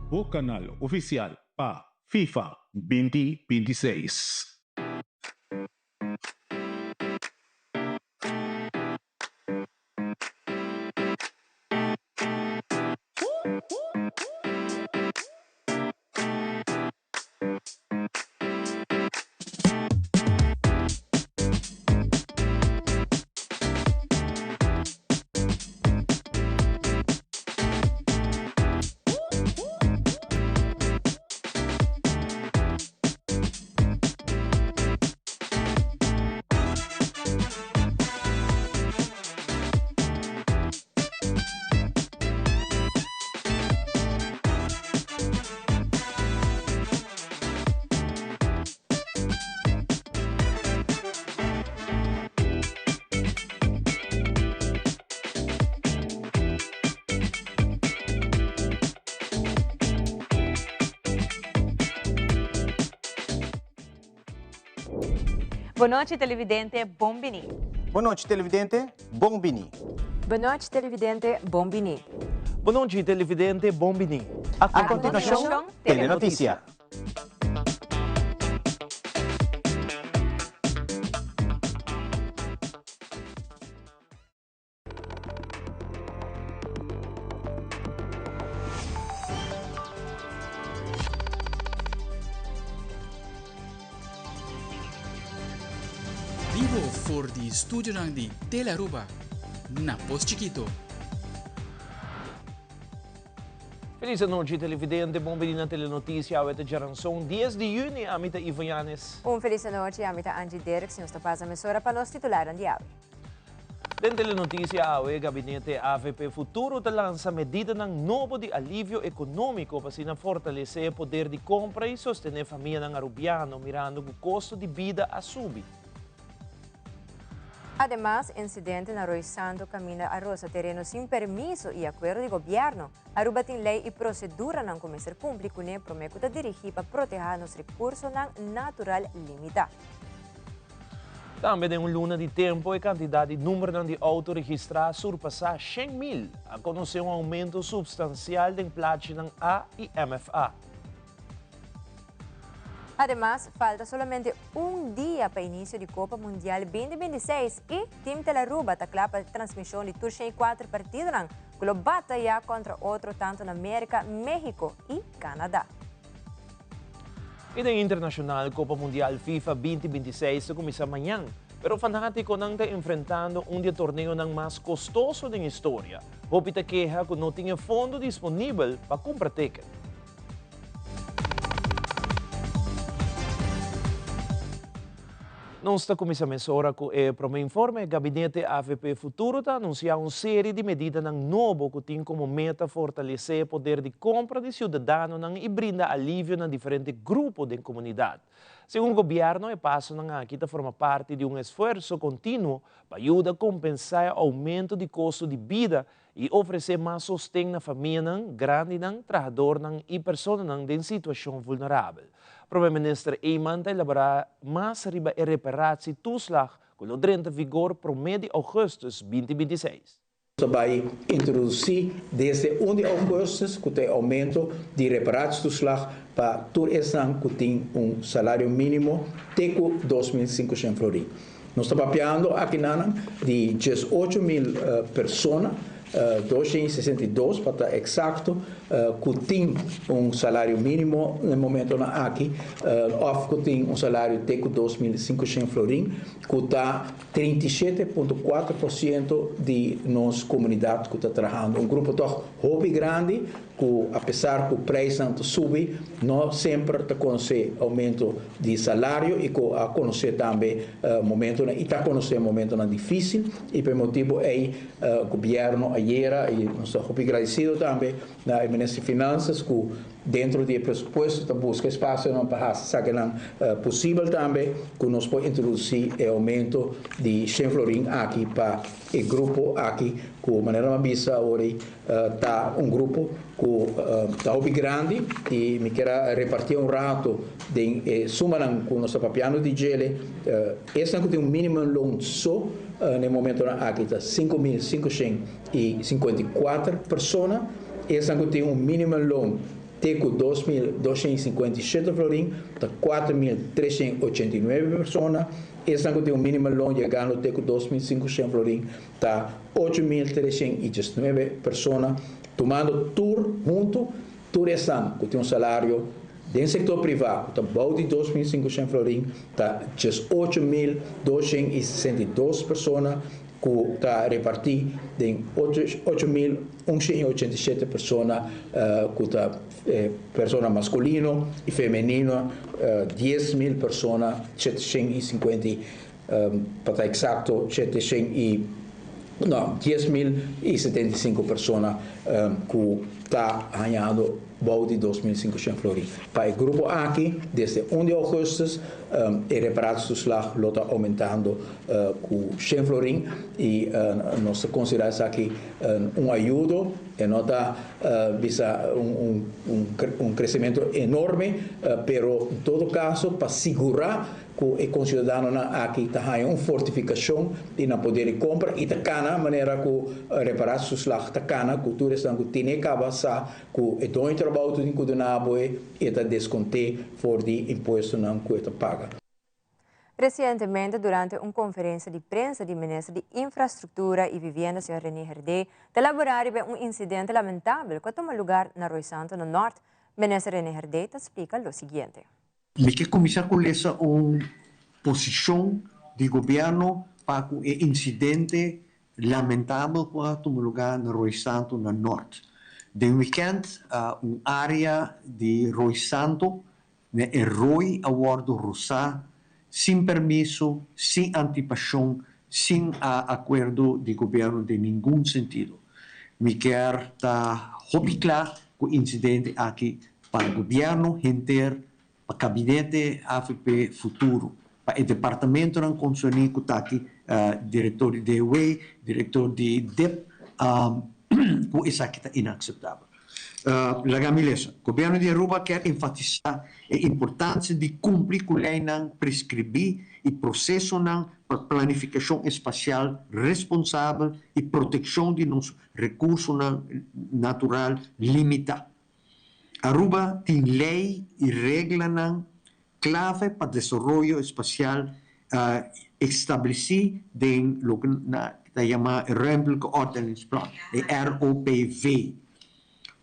Bo kanal ofisial pa FIFA 2026. Bon nochi televidente, bon bini. Bon nochi televidente, bon bini. Bon nochi televidente, bon bini. Bon nochi televidente, bon bini. A continuacion, Telenoticia. Bibo for di studionan di Telearuba na Pos Chikito. Feliz anochi televidente, bon bini na Telenoticia, awe ta djaranson 10 di juni, ami ta Ivo Yanes. Un feliz anochi, ami ta Angie Derks, nos ta pasa mesora pa nos titularnan di awe. Den Telenoticia awe, Gabinete avp Futuro ta lansa medidanan nobo di alivio economico pa asina fortalece e poder di compra y sostene famianan Arubiano mirando cu costo di bida a subi. Ademas, incidente na Rooi Santo caminda a rosa tereno sin permiso y acuerdo di gobierno. Aruba tin ley y proceduranan cu mester cumpli cune prome cu ta dirigi pa proteha nos recursonan natural limita. Tambe den un luna di tempo e cantidad di numbernan di auto registra a surpasa 100,000. A conoce un aumento substancial den plachinan A y MFA. Ademas, falta solamente un dia pa inicio di Copa Mundial 2026 y Team Telaruba ta cla pa transmision di tur 104 partidonan cu lo bataya contra otro tanto na Merca, Mexico y Canada. Y den internacional, Copa Mundial FIFA 2026 ta cuminsa mañan, pero fanaticonan ta enfrentando un di e torneonan mas costoso den historia. Hopi ta keha cu no tin e fondo disponibel pa cumpra ticket. Nos ta cuminsa mesora cu e prome informe. Gabinete avp Futuro ta anuncia un serie di medidanan nobo cu tin como meta fortalece e poder di compra di ciudadanonan y brinda alivio na diferente grupo den comunidad. Segun gobierno e pasonan aki ta forma parti di un esfuerso continuo pa yuda compensa e aumento di costo di bida i ofresé mas sosten na famianan, grandinan, trahadornan i personanan den situashon vulnerabel. Prome Minister Eman ta elaborá mas riba e reparatie toeslag ku lo drenta vigor promé di ougùstùs 2026. Ta bai introdusí desde un di ougùstùs ku ta e oumento di reparatietoeslag pa tur esnan ku tin un salario mínimo te ku 2500 florin. Nos ta papiando akinanan di 18,000 persona, 262 pa ta eksakto, ku tin un salario mínimo na e momentonan aki òf ku tin un salario te ku 2500 florin, ku ta 37.4% di nos komunidat ku ta trahando. Un grupo tòg hopi grandi ku apesar ku prijsnan ta subi no semper ta konosé oumento di salario i ku a konosé tambe momentonan i ta konosé momentonan difísil i pa e motibu ei gobièrnu ayera i nos ta hopi gradisido tambe na e minister di Finansas ku dentro di e presupuesto ta buska espasionan pa hasi esakinan posibel tambe ku nos por introdusí e oumento di shen florin aki pa e grupo aki ku manera mi a bisa awor ei Ta un grupo cu ta hopi grandi y mi kier a reparti un rato den e sumanan cu nos ta papiando di djele. Esnan cu tin un minimumloon so na e momentonan aki ta 5554 persona. Esnan cu tin un minimumloon. te ku 2.257 florin ta 4.389 persona, esnan ku tin un minimumloon yegando te ku 2.500 florin ta 8.319 persona. Tumando tur huntu, tur esnan ku tin un salario den sektor privá ku ta bou di 2.500 florin ta 18.262 persona ku ta repartí den 8.187 persona ku ta persona maskulino i femenino, 10.000 persona, 750, pa ta eksakto, 700 i, no, 10.075 persona ku ta hañando bou di 2.500 florin. Pa e grupo aki, desde 1 di ougùstùs, e reparatietoeslag lo ta oumentando ku 100 florin i nos ta konsiderá esaki un ayudo. E no ta bisa un kresementu enorme, pero en todo kaso pa sigurá ku e konsiudadanonan aki ta haña un fortifikashon di nan poder di kompra i ta kana manera ku reparatietoeslag ta kana ku tur esnan ku tene kaba sa ku e doño trabou tin ku duna bo e ta deskont'é for di impuestonan ku e ta paga. Recientemente durante un conferencia di prensa di Minister di Infrastructura y Vivienda señor René Herdé ta elabora riba un incidente lamentabel cu a tuma lugar na Rooi Santo na Noord. Minister René Herdé ta splica lo siguiente. Mi ke kuminsá ku lesa un posishon di gobièrnu pa ku e insidente lamentabel ku a tuma lugá na Rooi Santo na Nort. Den wikènt un área di Rooi Santo na e rooi a wòrdu rosá sin permiso, sin antipashon, sin akuerdo di gobièrnu den ningun sentido. Mi kier ta hopi kla ku insidente aki pa gobièrnu henter, pa kabinete avp Futuro, pa e departamentonan konserní ku ta aki, direktor di DW, direktor di dip, ku esaki ta inakseptabel. Laga mi lesa. Gobièrnu di Aruba kier enfatisá e importansia di kumpli ku leinan preskribí i prosesonan pa planifikashon espasial responsabel i protekshon di nos rekursonan natural limitá. Aruba tin lei i reglanan klave pa desaroyo espasial establesí den loke na ta yama e Ruimtelijke Ordeningsplan, e ROPV,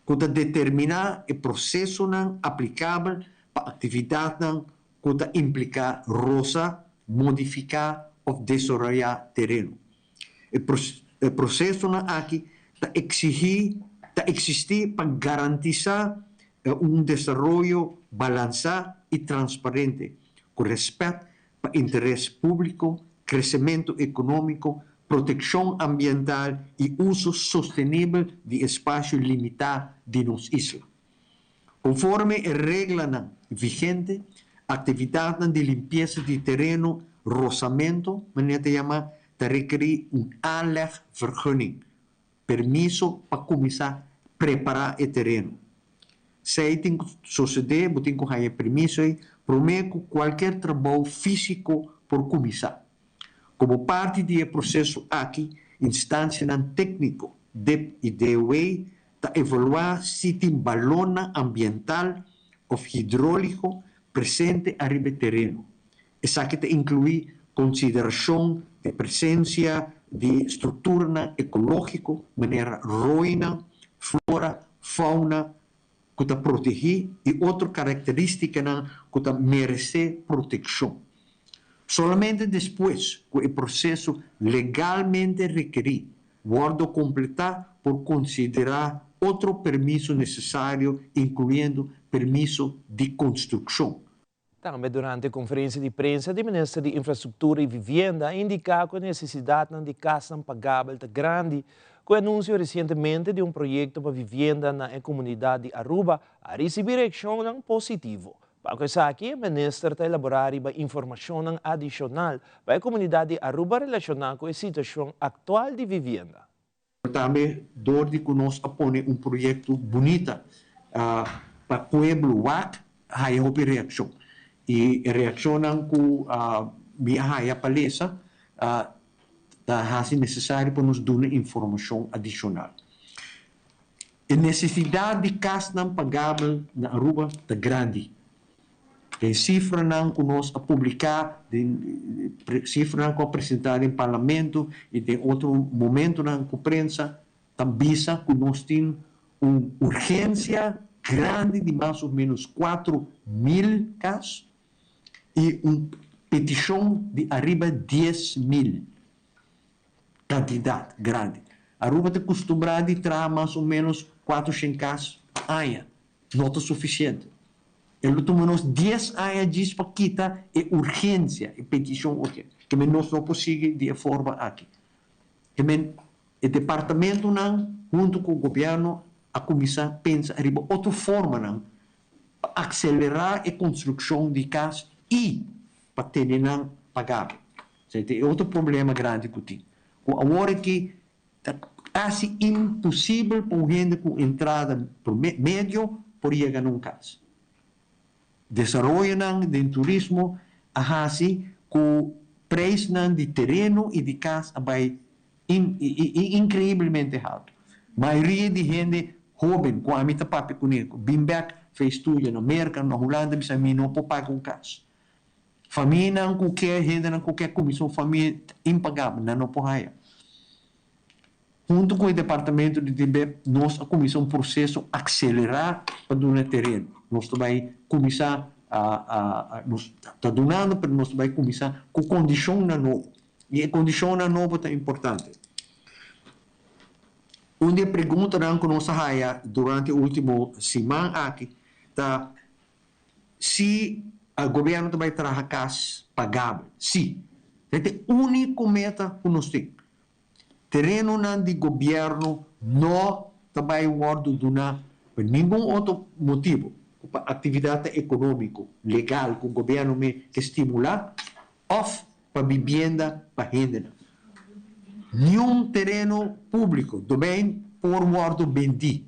ku ta determiná e prosesonan aplikabel pa aktividatnan ku ta impliká rosa, modifiká òf desaroyá tereno. E prosesonan aki ta eksihí ta eksistí pa garantisá un desaroyo balansá i transparente ku rèspèt pa interes públiko, kresementu ekonómiko, protekshon ambiental i uso sostenibel di espasio limitá di nos isla. Konforme e reglanan vigente, aktividatnan di limpiesa di tereno, rosamento, manera ta yama, ta rekerí un aanlegvergunning, permiso pa kuminsá prepará e tereno. Esei tin ku sosodé, bo tin ku haña e permiso ei promé ku kualker trabou físiko por kuminsá. Komo parti di e proseso aki, instansianan tékniko, dip i DOW, Ta evaluá si tin balonnan ambiental òf hidróliko presente ariba e tereno. Esaki ta inkluí konsiderashon di presensia di strukturanan ekológiko manera roinan, flora, fauna ku ta protegí i otro karakterístikanan ku ta meresé protekshon. Solamente despues ku e proseso legalmente rekerí Wordo kompletá por konsiderá otro permiso nesesario inkluyendo permiso di konstrukshon. Tambe durante konferensia di prensa di Minister di Infrastruktura i Vivienda a indiká ku e nesesidatnan di kasnan pagabel ta grandi. Ku e anunsio resientemente di un proyekto pa vivienda na e komunidat di Aruba a risibí reakshonnan positivo. Pa ku esaki e minister ta elaborá riba informashonnan adishonal pa e komunidat di Aruba relashoná ku e situashon aktual di vivienda. Tambe dor di ku nos a pone un proyekto bunita pa pueblo wak haya hopi reakshon. I e reakshonnan ku mi a haya pa lesa ta hasi nesesario pa nos duna informashon adishonal. E nesesidat di kasnan pagabel na Aruba ta grandi. Den sifranan ku nos a publiká, den sifranan ku a presentá den Parlamento i den otro momentonan ku prensa, ta bisa ku nos tin un urgensia grandi di mas o ménos 4000 kas i un petishon di ariba 10,000. Kantidat grandi. Aruba ta kustumbrá di traha mas o ménos 400 kas pa aña. No ta sufisiente. E lo tuma nos 10 aña djis pa kita e urgensia, e petishon urgente. Ke men nos no por sigui di e forma aki. Ke men e departamentonan huntu ku gobièrnu a kuminsá pensa riba otro formanan pa akselerá e konstrukshon di kas i pa tene nan pagabel. Esei ta e otro problema grandi ku tin. Ku awor aki ta kasi imposibel pa un hende ku entrada medio por yega na un kas. Desaroyonan den turismo a hasi ku preisnan di tereno i di kas a bai inkreibelmente haltu. Mayoria di hende hóben ku ami ta papia kuné ku bin bèk for e studia na Merka, na Hulanda bisa mi no por paga un kas. Famianan ku ke, hendenan ku ke kuminsá un famia ta impagabel, nan no por haña. Huntu ku e departamento di DBEP nos a kuminsá un proseso akselerá pa duna tereno. Nos ta bai kuminsá a nos ta dunando pero nos ta bai kuminsá ku kondishonnan nobo. I e kondishonnan nobo ta importante. Un di e preguntanan ku nos a haña durante e último siman aki ta Si gobièrnu ta bai traha kas pagabel? Si. Esei ta e úniko meta ku nos tin. Terenonan di gobièrnu no ta bai wòrdu duná pa ningun otro motibu ku pa aktividatnan ekonómiko legal ku gobièrnu me ke stimulá òf pa bibienda pa hendenan. Niun tereno públiko, domein, por wòrdu bendí.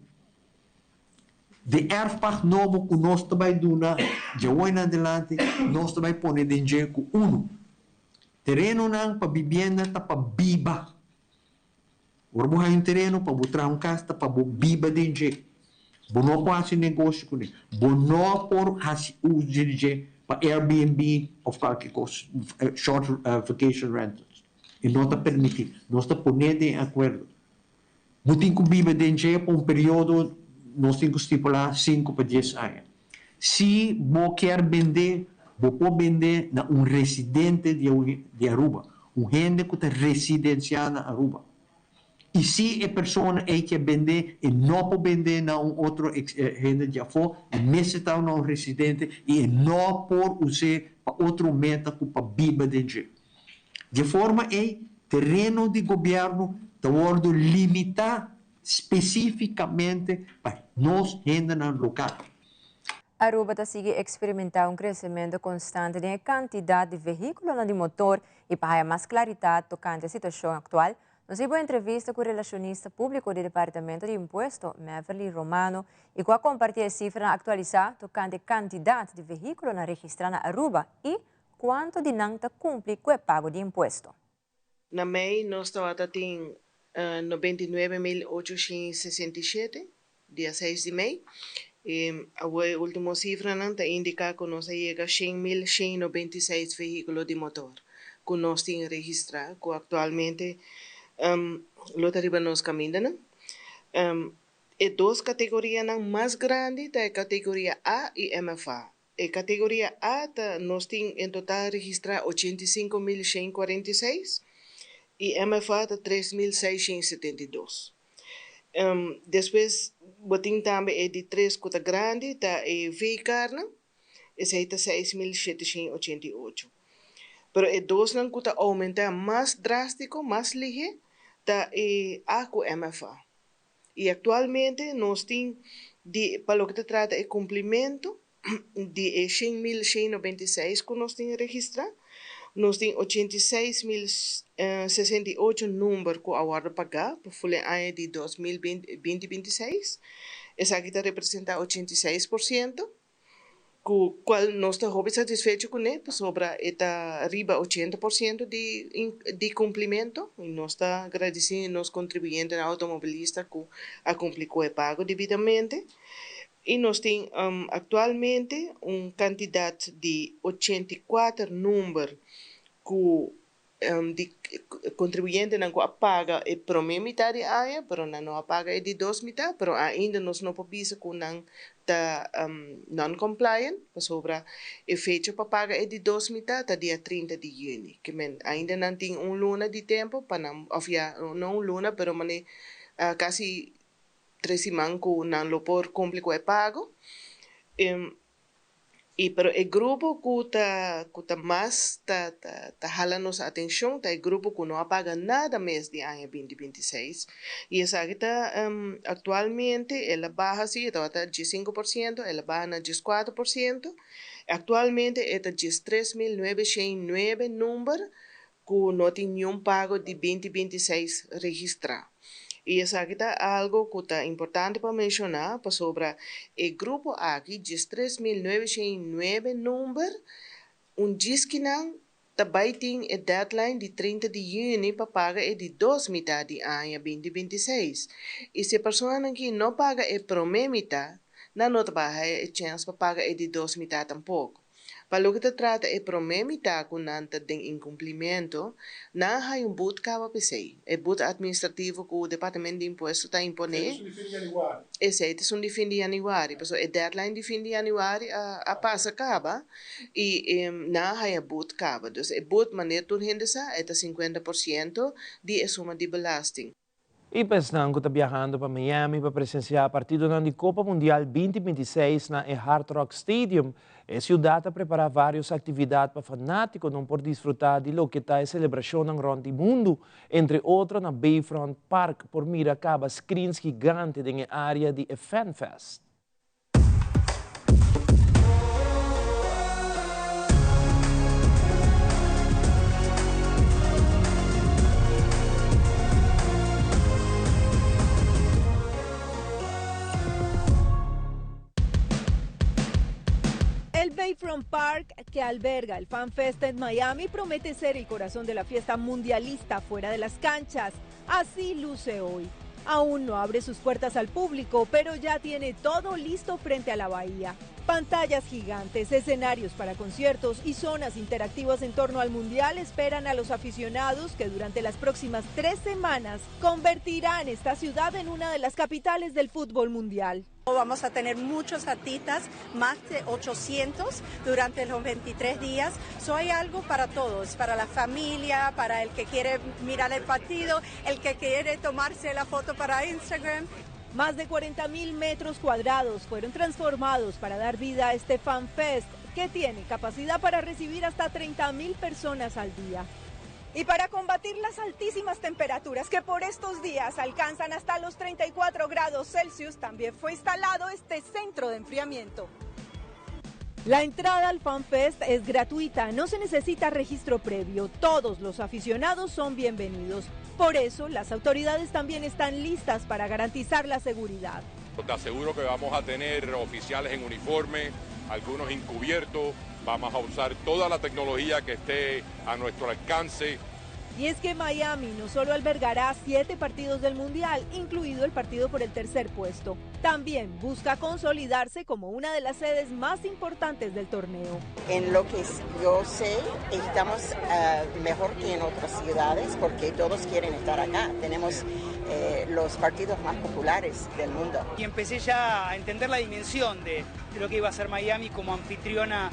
Den erfpacht nobo ku nos ta bai duna djawoy na adelante, nos ta bai pone den dje ku unu. Terenonan pa bibienda ta pa biba. Ora bo haña un tereno pa bo traha un kas ta pa bo biba den dje. Bo no por hasi negoshi kuné. Bo no por hasi uso di dje pa Airbnb òf kualke kos, short vacation rentals. E no ta permití. Nos ta pone den e akuerdo. Bo tin ku biba den dje pa un periodo, nos tin ku stipulá sinku pa 10 aña. Si bo kier bend'é, bo por bend'é na un residente di di Aruba, un hende ku ta residensiá na Aruba. I si e persona ei kier bend'é, e no por bend'é na un otro hende di afó, e mester ta na un residente i e no por us'é pa otro meta ku pa biba den dje. Dje forma ei, tereno di gobièrnu ta wòrdu limitá spesífikamente pa nos hendenan lokal. Aruba ta sigui eksperimentá un kresementu konstante den e kantidat di vehíkulonan di motor i pa haya mas klaritat tokante e situashon aktual, nos hiba un entrevista ku relashonista públiko di Departamento di Impuesto, Meverly Romano, i ku a kompartí e sifranan aktualisá tokante e kantidat di vehíkulonan registrá na Aruba i Cuanto di nan ta cumpli cu e pago di impuesto? Na mei nos tabata tin 99,867, dia 6 di mei. I awor e ultimo sifranan ta indiká ku nos a yega 100,196 vehíkulo di motor ku nos tin registrá ku aktualmente lo ta riba nos kamindanan. E dos kategorianan mas grandi ta e kategoria A i MFA. E kategoria A ta nos tin en total registrá 85,146 i MFA ta 3672. Despues bo tin tambe e di tres ku ta grandi ta e V-karnan, esei ta 6788. Pero e dosnan ku ta oumentá mas drástiko, mas lihé, ta e A ku MFA. I aktualmente nos tin di pa loke ta trata e kumplimentu di e 100,196 ku nos tin registrá, nos tin 86,068 number ku a wòrdu pagá pa ful e aña di 2026. Esaki ta representá 86%. Ku kual nos ta hopi satisfecho kuné pasobra e ta riba 80% di kumplimentu i nos ta gradisí nos kontribuyentenan outomobilista ku a kumpli ku e pago debidamente. I nos tin aktualmente un kantidat di 84 number ku di kontribuyentenan ku a paga e promé mitá di aña, pero nan no a paga e di dos mitá, pero ainda nos no por bisa ku nan ta non-compliant, pasobra e fecha pa paga e di dos mitá ta dia 30 di yüni. Ke men ainda nan tin un luna di tempu pa nan, òf ya, no un luna, pero mane kasi 3 siman ku nan lo por kumpli ku e pago. I pero e grupo ku ta mas ta hala nos atenshon ta e grupo ku no a paga nada mes di aña 2026. I esaki ta aktualmente el a baha, sí, tabata 5%, el a baha na 4%. Aktualmente e ta 13.909 number ku no tin ningun pago di 2026 registrá. I esaki ta algu ku ta importante pa menshoná, pasobra e grupo aki, 13.909 number, un diskinan tambe tin e deadline di 30 di yüni pa paga e di dos mitar di aña 2026. I si e persona ku no paga e promé mitar, nan no ta haña e chèns pa paga e di dos mitar tampoko. Pa loke ta trata e promé mitar ku nan ta den inkumplimentu, nan hay un boete kaba p'esei. E boete administrativo ku Departamento di Impuesto ta imponé. Esei ta di fin di yanüari. Pasobra e deadline di fin di yanüari a pasa kaba i nan hay boete kaba. Dus e boete, manera tur hende sa, ta 50% di e suma di belasting. I pa esnan ku ta biahando pa Miami pa presensiá partido di Kopa Mundial 2026 na Hard Rock Stadium, e siudat a prepará vários aktividat pa fanátikonan por disfrutá di loke ta e selebrashon rònt di mundu, entre otro na Bayfront Park por mira kaba screens gigante den área di FanFest. El Bayfront Park, que alberga el Fan Fest en Miami, promete ser el corazón de la fiesta mundialista fuera de las canchas. Así luce hoy. Aún no abre sus puertas al público, pero ya tiene todo listo frente a la bahía. Pantallas gigantes, escenarios para conciertos y zonas interactivas en torno al Mundial esperan a los aficionados que durante las próximas 3 semanas convertirán esta ciudad en una de las capitales del fútbol mundial. Vamos a tener muchos artistas, más de 800 durante los 23 días. So hay algo para todos, para la familia, para el que quiere mirar el partido, el que quiere tomarse la foto para Instagram. Más de 40 mil metros cuadrados fueron transformados para dar vida a este Fan Fest, que tiene capacidad para recibir hasta 30 mil personas al día. Y para combatir las altísimas temperaturas que por estos días alcanzan hasta los 34 grados Celsius, también fue instalado este centro de enfriamiento. La entrada al Fan Fest es gratuita, no se necesita registro previo, todos los aficionados son bienvenidos. Por eso, las autoridades también están listas para garantizar la seguridad. Te aseguro que vamos a tener oficiales en uniforme, algunos encubiertos, vamos a usar toda la tecnología que esté a nuestro alcance. Y es que Miami no solo albergará siete partidos del Mundial, incluido el partido por el tercer puesto, también busca consolidarse como una de las sedes más importantes del torneo. En lo que yo sé, estamos mejor que en otras ciudades porque todos quieren estar acá. Tenemos los partidos más populares del mundo. Y empecé ya a entender la dimensión de lo que iba a ser Miami como anfitriona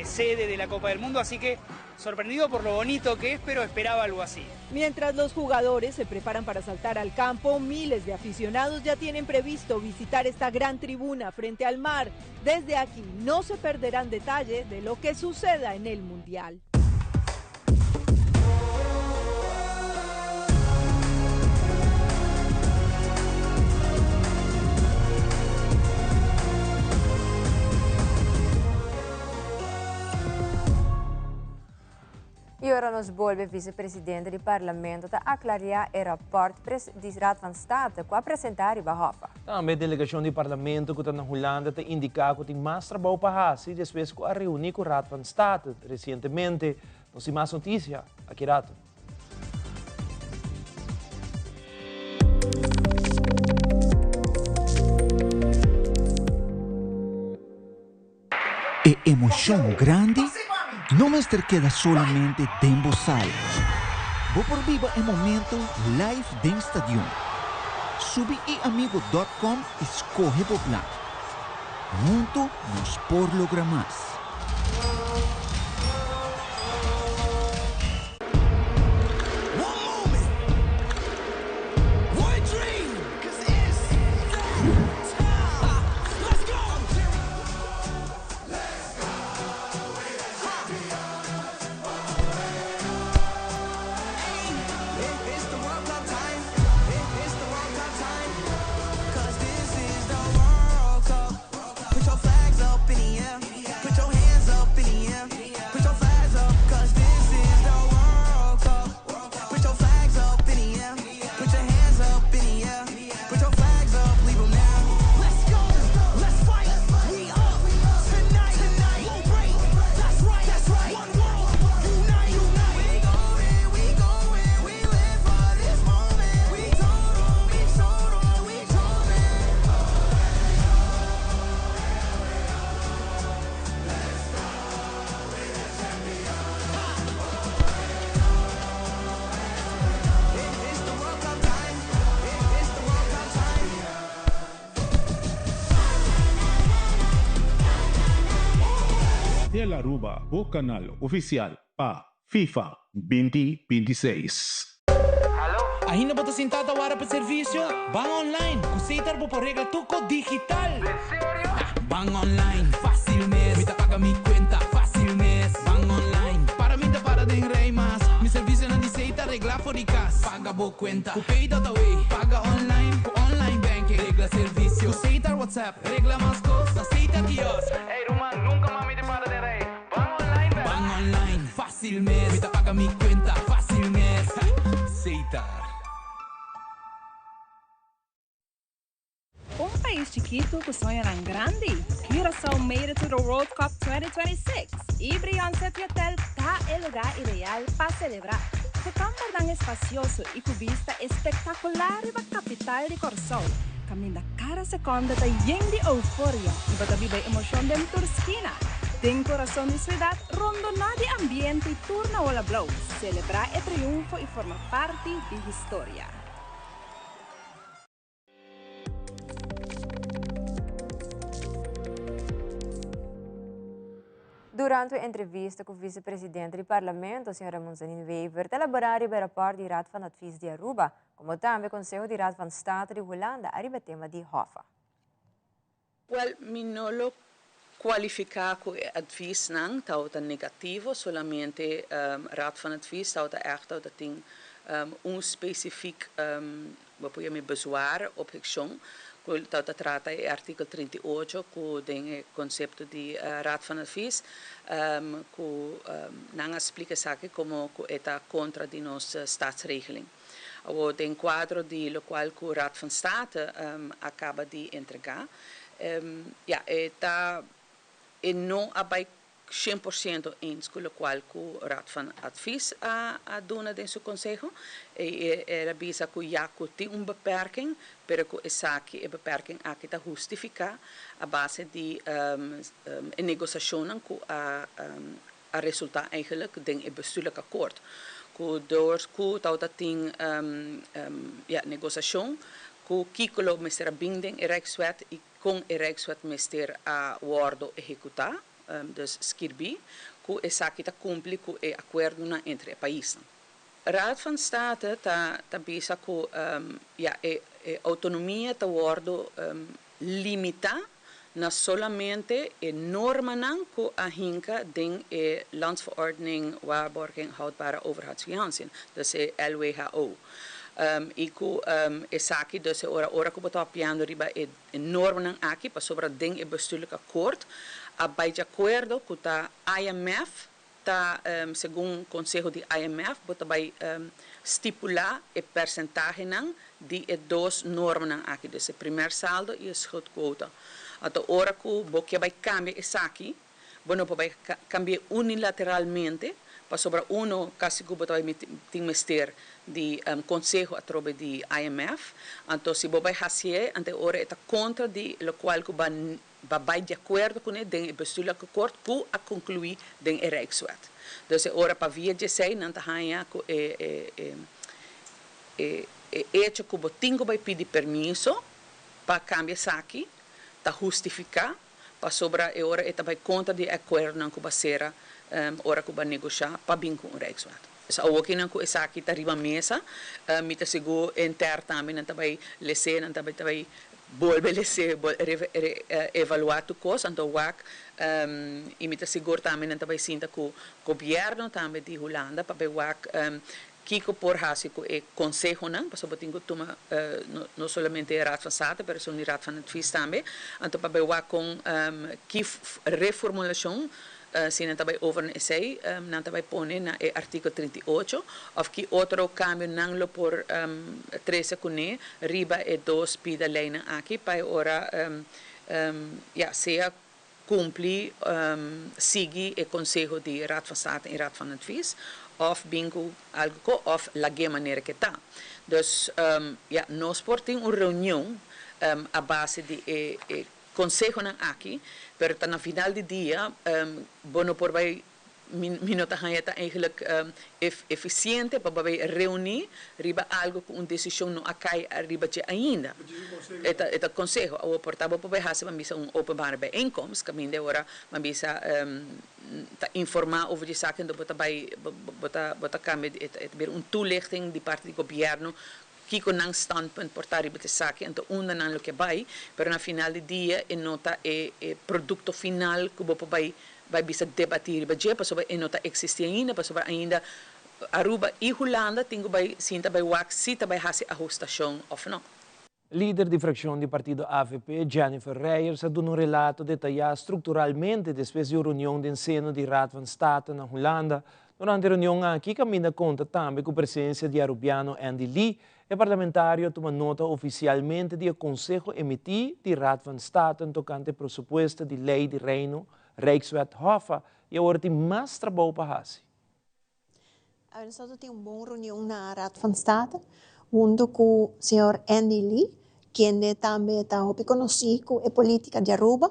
sede de la Copa del Mundo, así que sorprendido por lo bonito que es, pero esperaba algo así. Mientras los jugadores se preparan para saltar al campo, miles de aficionados ya tienen previsto visitar esta gran tribuna frente al mar. Desde aquí no se perderán detalle de lo que suceda en el Mundial. I ora nos bolbe vicepresidente di Parlamento ta aclaria e rapport di Raad van State cu a presenta riba Hoffa. Tambe delegacion di Parlamento cu ta na Hulanda ta indica cu tin mas trabou pa haci despues cu a reuni cu Raad van State recientemente. Nos tin mas noticia aki rato. E emocion grandi no mester keda solamente den bo sala. Bo por biba e momento live den stadion. Subi iamigo dot com y scoge bo plan. Hunto nos por logra mas. Tele Aruba, bo canal oficial pa FIFA 2026. Ainda bo ta sintá ta wara pa servisio? Ban online! Ku Setar bo por regla tur kos digital! Ban online, fásil mes! Mi ta paga mi kuenta, fásil mes! Ban online, para mi ta para den rei mas! Mi servisionan di Setar reglá for di kas! Paga bo kuenta ku Pay.away! Paga online ku online banking! Regla servisio ku Setar WhatsApp! Regla mas kos na Setar kiosk! Ey ruman, nunka mas mi ta para den rei! Ban online bek! Ban online, fásil mes! Mi ta paga mi kuenta, fásil mes! Setar. Un pais chikitu ku soñonan grandi, Curaçao made it to the World Cup 2026 i Brion City Hotel ta e lugá ideal pa selebrá. Ku kambernan espasioso i ku bista espektakular riba kapital di Kòrsou, kaminda kada sekònde ta yen di euforia i bo ta biba e emoshon den tur skina. Den kurason di suidat, rondoná di ambiente i tur na ola blou, selebrá e triunfo i forma parti di historia. Durante un entrevista cu vicepresidente di Parlamento, señora Monzanin Wever, ta elabora riba e rapport di Raad van Advies di Aruba, como tambe Conseho di Raad van State di Hulanda ariba e tema di Hoffa. Wel, mi no lo cualifica cu e adviesnan tabata negativo, solamente Raad van Advies tabata echt tabata tin un specifiek, bo por yama bezwaar, objeccion, cu tabata trata e artikel 38 cu den e concepto di Raad van Advies, cu nan a splica esaki como cu e ta contra di nos staatsregeling. Awor den cuadro di locual cu Raad van State a caba di entrega, ya, e ta, e no a bay 100% eens cu locual cu Raad van Advies a a duna den su conseho. E el a bisa cu ya cu tin un beperking, pero cu esaki, e beperking aki ta hustifica a base di e negociacionnan cu a a resulta eigenlijk den e bestuurlijk akkoord ku door ku tabata tin ya negosashon ku kiko lo mester a bin den e Rijkswet i kon e Rijkswet mester a wordo ehekuta, dus skirbi ku esaki ta kumpli ku e akuerdonan entre e paisnan. Raad van State ta ta bisa ku ya e e outonomia ta wordo limita na solamente e normanan ku a hinka den e Landsverordening Waarborging Houdbare Overheidsfinanciën, dus e LWHO. I ku esaki dus e ora ora ku bo ta papiando riba e normanan aki pasobra den e bestuurlijk akkoord a bai di akuerdo ku ta IMF. ta segun konseho di IMF bo ta bai stipulá e persentahenan di e dos normanan aki, dus e primer saldo i e schuldquota. Anto ora ku bo ke bai kambia esaki, bo no por bai kambi'é unilateralmente, pasobra uno kasi ku bo ta bai tin mester di konseho atrobe di IMF. Anto si bo bai hasié, anto e ora e ta kontra di lokual ku ba ba bai di akuerdo kuné den e bestuurlijk akkoord ku a konkluí den e Rijkswet. Dus e ora pa via djesei nan ta haña ku e e e e echo ku bo tin ku bai pidi permiso pa kambia esaki ta hustifiká pasobra e ora e ta bai kontra di e akuerdonan ku ba sera ora ku ba negoshá pa bin ku un Rijkswet. Dus awokinan ku esaki ta riba mesa mi ta sigur intern tambe nan ta bai les'é nan ta bai ta bai Bolbe lese, evaluá tur kos, anto wak i mi ta sigur tambe nan ta bai sinta ku gobièrnu tambe di Hulanda pa bai wak kiko por hasi ku e konsehonan, pasobra bo tin ku tuma no solamente e Raad van State pero esun di Raad van Advies tambe, anto pa bai wak kon ki reformulashon Si nan ta bai over na esei, nan ta bai pone na e artíkulo 38 òf ki otro kambio nan lo por trese kuné riba e dos pida leinan aki pa e ora ya sea kumpli sigui e konseho di Raad van State i Raad van Advies òf bin ku algu ko òf lag'é manera ke ta. Dus ya nos por tin un reunion a base di e Consehonan aki, pero ta na final di dia bo no por bay, mi mi no ta haña ta eigenlijk eficiente pa bo bay reuni riba algo cu un decision no a cay ariba dje ainda. E ta e ta conseho. Awor por ta bo por bay haci ban bisa un openbare bijeenkomst caminda e ora ban bisa ta informa over di esaki enton bo ta bay bo ta bo ta cambia e ta bira un toelichting di parti di gobierno Kiko nan standpunt por ta riba esaki, anto unda nan lo ke bai, pero na final di dia e no ta e e produkto final ku bo por bai bai bisa debatí riba dje, pasobra e no ta eksistí ainda, pasobra ainda Aruba i Hulanda tin ku bai sinta bai wak si ta bai hasi ahustashon òf no. Lider di frakshon di partido avp, Jennifer Reyers a duna un relato detayá strukturalmente despues di un reunion den seno di Raad van State na Hulanda. Durante e reunion aki kaminda konta tambe ku presensia di Arubiano Andy Lee, e parlamentario a tuma nota ofisialmente di e konseho emití di Raad van State tokante presupuesto di Lei di Reino, Rijkswet Hoffa, i awor tin mas trabou pa hasi. Nos a tin un bon reunion na Raad van State hunto cu señor Andy Lee, kende tambe ta hopi conoci cu e politica di Aruba,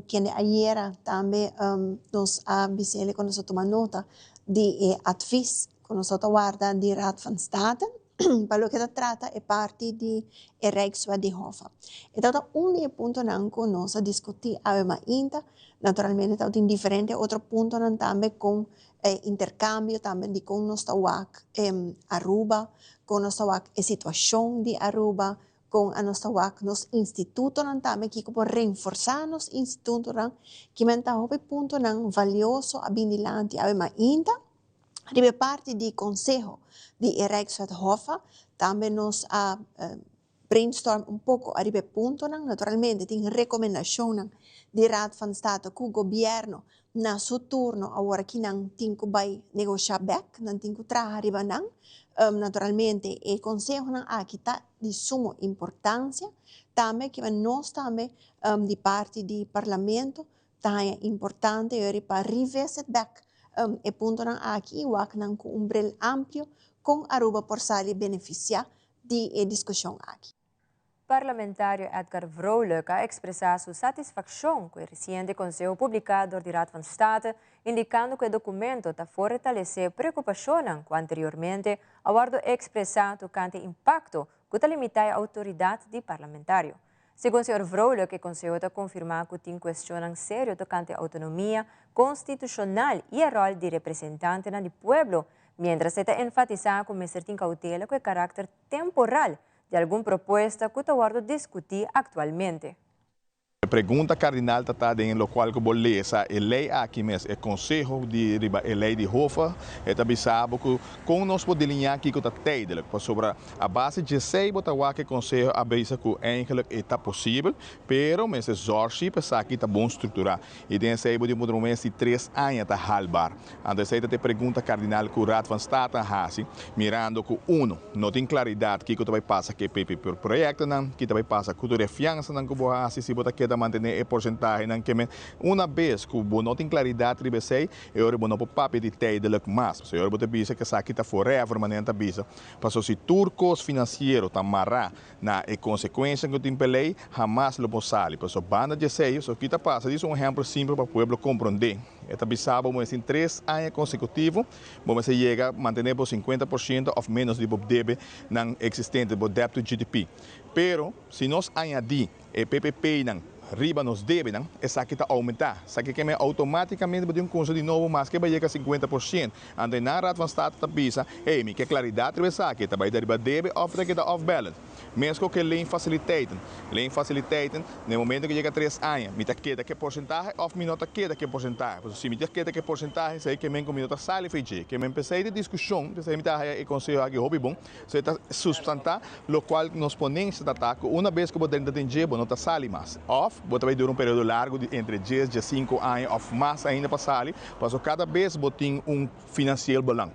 kende ayera tambe nos a bisele cu nos a tuma nota di e advies cu nos ta warda di Raad van State pa loke ta trata e parti di e Rijkswet di Hoffa. E tabata un di e puntonan cu nos a discuti awe mainta, naturalmente tabatin diferente otro puntonan tambe con E intercambio tambe di con nos ta wak Aruba, con nos ta wak e situacion di Aruba, con a nos ta wak nos institutonan tambe, kico por renforsa nos institutonan, kimen ta hopi puntonan valioso a bin dilanti awe mainta. Riba e parti di conseho di e Rijkswet Hoffa tambe nos a brainstorm un poco ariba e puntonan. Naturalmente tin recomendacionnan di Raad van State cu Gobierno na su turno awor aki nan tin cu bay negocia bek, nan tin cu traha riba nan. Naturalmente e consehonan aki ta di sumo importancia. Tambe kiba nos tambe di parti di Parlamento ta haña importante yori pa revisit bek e puntonan aki y wak nan cu un bril amplio con Aruba por sali beneficia di e diskushon aki. Parlamentario Edgar Vrolijk a ekspresá su satisfakshon ku e resiente konseho publiká dor di Raad van State, indikando ku e dokumento ta fortalesé preokupashonnan ku anteriormente a wòrdu ekspresá tokante impakto ku ta limitá e outoridat di parlamentario. Segun señor Vrolijk e konseho ta konfirmá ku tin kuestionnan serio tokante outonomia konstitushonal i e ròl di representantenan di pueblo Mientras e ta enfatisá ku mester tin kautela ku e karakter temporal di algun propuesta ku ta wòrdu diskutí aktualmente. pregunta kardinal ta ta den lokual ku bo lesa e lei aki mes, e konseho di riba e lei di Hofe, e ta bisa bo ku kon nos por delineá kiko ta tijdelijk, pasobra a base djesei bo ta wak e konseho a bisa ku eigenlijk e ta posibel, pero mester zòrg si pa esaki ta bon strukturá. I den esei bo tin por mes di tres aña ta haalbaar. Anto esei ta e pregunta kardinal ku Raad van State a hasi, mirando ku uno, no tin klaridat kiko ta bai pasa ku e PPP proyektonan, ki ta bai pasa ku tur e fiansanan ku bo hasi si bo ta keda mantené e porsentahenan ke men. Una bes ku bo no tin klaridat riba esei, e ora bo no por papia di tijdelijk mas. Pasobra e ora bo ta bisa ku esaki ta forever, manera nan ta bisa. Pasobra si tur kos finansiero ta mará Na e konsekuensia ku tin p'e lei, hamas lo por sali. Pasobra banda di esei, so ki ta pasa? Dis un ehèmpel simpel pa pueblo komprondé. E ta bisa bo mester tin tres aña konsekutivo, bo mester yega mantené bo 50% òf ménos di bo debe nan eksistente, bo debt to GDP. Pero si nos añadí e PPP-nan riba nos debenan, esaki ta oumentá. Esaki ke men outomátikamente bo tin un kunsa di nobo maske bo a yega 50%. Anto e nan Raad van State ta bisa, Hey, mi ke klaridat riba esaki, ta bai ta riba debe òf ta keda off balance? Mesko ke leenfaciliteiten. Leenfaciliteiten, na e momento ku yega tres aña, mi ta keda ke porsentahe òf mi no ta keda ke porsentahe? Pasobra si mi ta keda ke porsentahe, esei ke men ku mi no ta sali for dje. Ke men p'esei di diskushon, p'esei mi ta haya e konseho aki hopi bon, so e ta suspstantá lokual nos ponensia ta ta ku una bes ku bo drenta den dje, bo no ta sali mas. Òf bo ta bai dura un periodo largu di entre dies, diesinku aña òf mas ainda pa sali, Paso kada bes bo tin un financieel belang.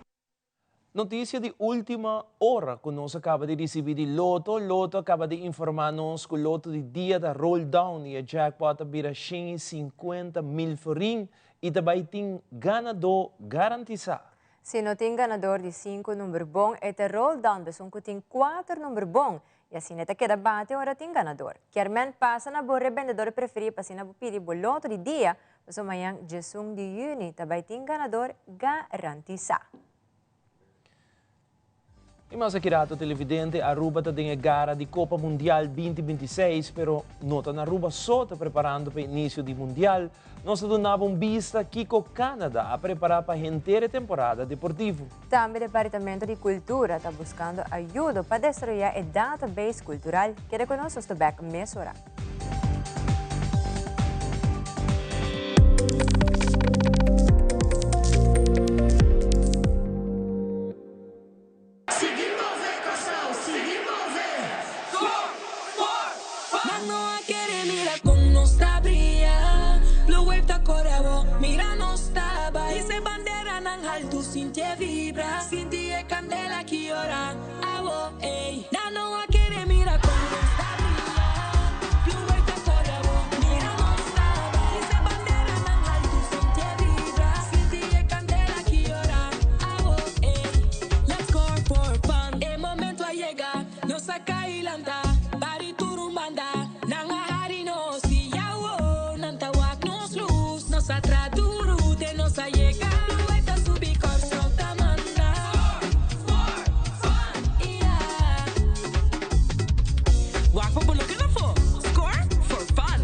Noticia di ultima ora cu nos a caba di ricibi di Lotto, Lotto a caba di informa nos cu Lotto di dia ta roll down y e jackpot a bira 150,000 florin y ta bay tin ganador garantisa. Si no tin ganador di cinco number bon e ta roll down besun cu tin cuater number bon y asina e ta keda bate ora tin ganador. Kiermen pasa na bo rebendedor preferi pa asina bo pidi bo Lotto di dia. Pasobra mañan 11 di yüni ta bai tin ganador garantisá. I mas aki rato televidente, Aruba ta den e gara di Copa Mundial 2026, pero no ta na Aruba so ta preparando pa e inicio di Mundial. Nos ta dunaba un bista kico Canada a prepara pa henter e temporada deportivo. Tambe Departamento di Cultura ta buscando ayudo pa desaroya e database cultural. Keda cu nos, nos ta bek mesora. Sigui move Kòrsou, sigui move! Score for fun! Nan no a kere mira kon nos ta bria. Blue wave ta kore awor, mira nos ta bai. Hisa e banderanan haltu, sinti e vibra. Sinti e kandela ki ora. Awo ey, nan no a kere mira con nos ta bria. Blue wave ta core awo, mira nos ta bai. Hisa e banderanan haltu, sinti e vibra. Sinti e candela ki ora. Awo ey, let's score for fun. E momento a yega, nos a cay lanta. Bari tur un banda, nan a hari nos. Y awo, nan ta wak nos luz. Nos a tra duru te nos a yega. Blue wave ta subi, Kòrsou ta manda. Wak pa bo lo keda afó. Score for fun!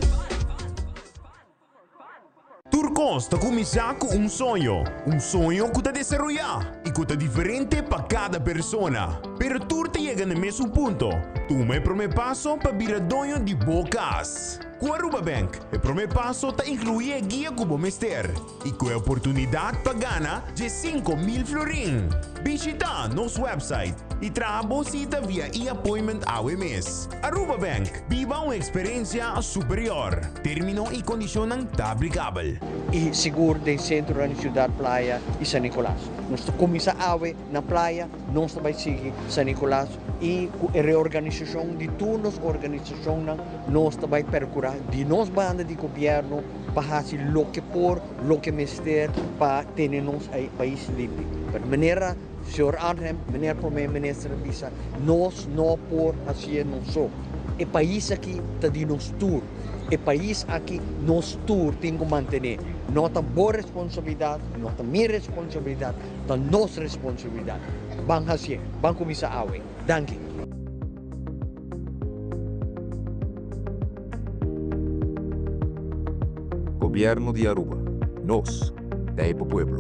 Tur kos ta kuminsá ku un soño, un soño ku ta desaroyá i ku ta diferente pa kada persona. Pero tur ta yega na e mesun punto, tuma e promé paso pa bira doño di bo kas. Ku Aruba Bank, e promé paso ta inkluí e guia ku bo mester. I ku e oportunidat pa gana 15,000 florin. Bishita nos website i traha bo sita via e-appointment awe mes. Aruba Bank, biba un eksperensia superior. Termino i kondishonnan ta aplikabel. I sigur den sentronan di Ciudad Playa i San Nicolas. Nos ta kuminsá awe na Playa, nos ta bai sigui San Nicolas i ku e reorganisashon di tur nos organisashonnan nos ta bai perkurá di nos banda di gobièrnu pa hasi loke por, loke mester pa tene nos pais limpi. Pero manera señor Arnhem, meneer Prome Minister a bisa, nos no por hacié nos so. E pais aki ta di nos tur. E pais aki nos tur tin cu mantene. No ta bo responsabilidad, no ta mi responsabilidad, ta nos responsabilidad. Ban hacié, ban cuminsa awe. Danki. Gobierno di Aruba. Nos ta e pa pueblo.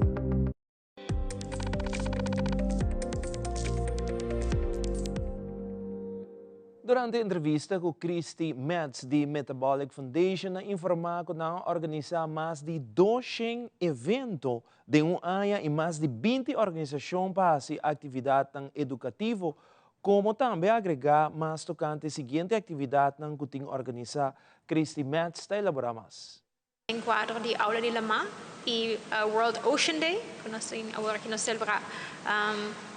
Durante entrevista ku Christy Metz di Metabolic Foundation a informá ku nan a organisá mas di 200 evento den un aña i mas di 20 organisashon pa hasi aktividatnan edukativo, komo tambe a agregá mas tokante e siguiente aktividatnan ku tin organisá. Christy Metz ta elaborá mas. Den kuadro di Aula di Lamá i World Ocean Day, ku nos tin awor aki nos selebrá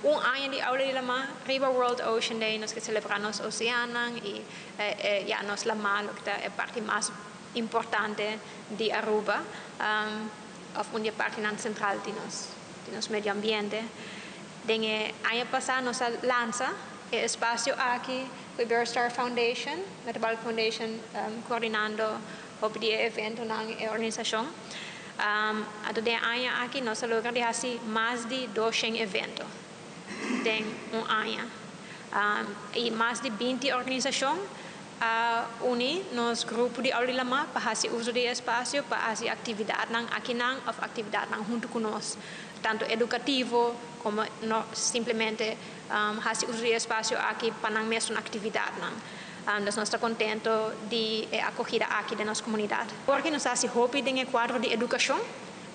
un aña di Aula di Lamá. Riba World Ocean Day nos ke selebrá nos oseannan i ya nos lamá loke ta e parti mas importante di Aruba òf un di e partinan sentral di nos di nos medio ambiente. Den e aña pasá nos a lansa e espasio aki ku Iberostar Foundation, Metabolic Foundation koordinando Hopi di e eventonan e organisashon. Anto den e aña aki nos a logra di hasi mas di doshen evento den un aña. I mas di 20 organisashon a uni nos grupo di Aula di Lamá pa hasi uso di e espasio pa hasi aktividatnan akinan òf aktividatnan huntu ku nos, tantu edukativo komo no simplemente hasi uso di e espasio aki pa nan mesun aktividatnan. Dus nos ta contento di e acogida aki den nos comunidad. Porque nos ta haci hopi den e cuadro di educacion,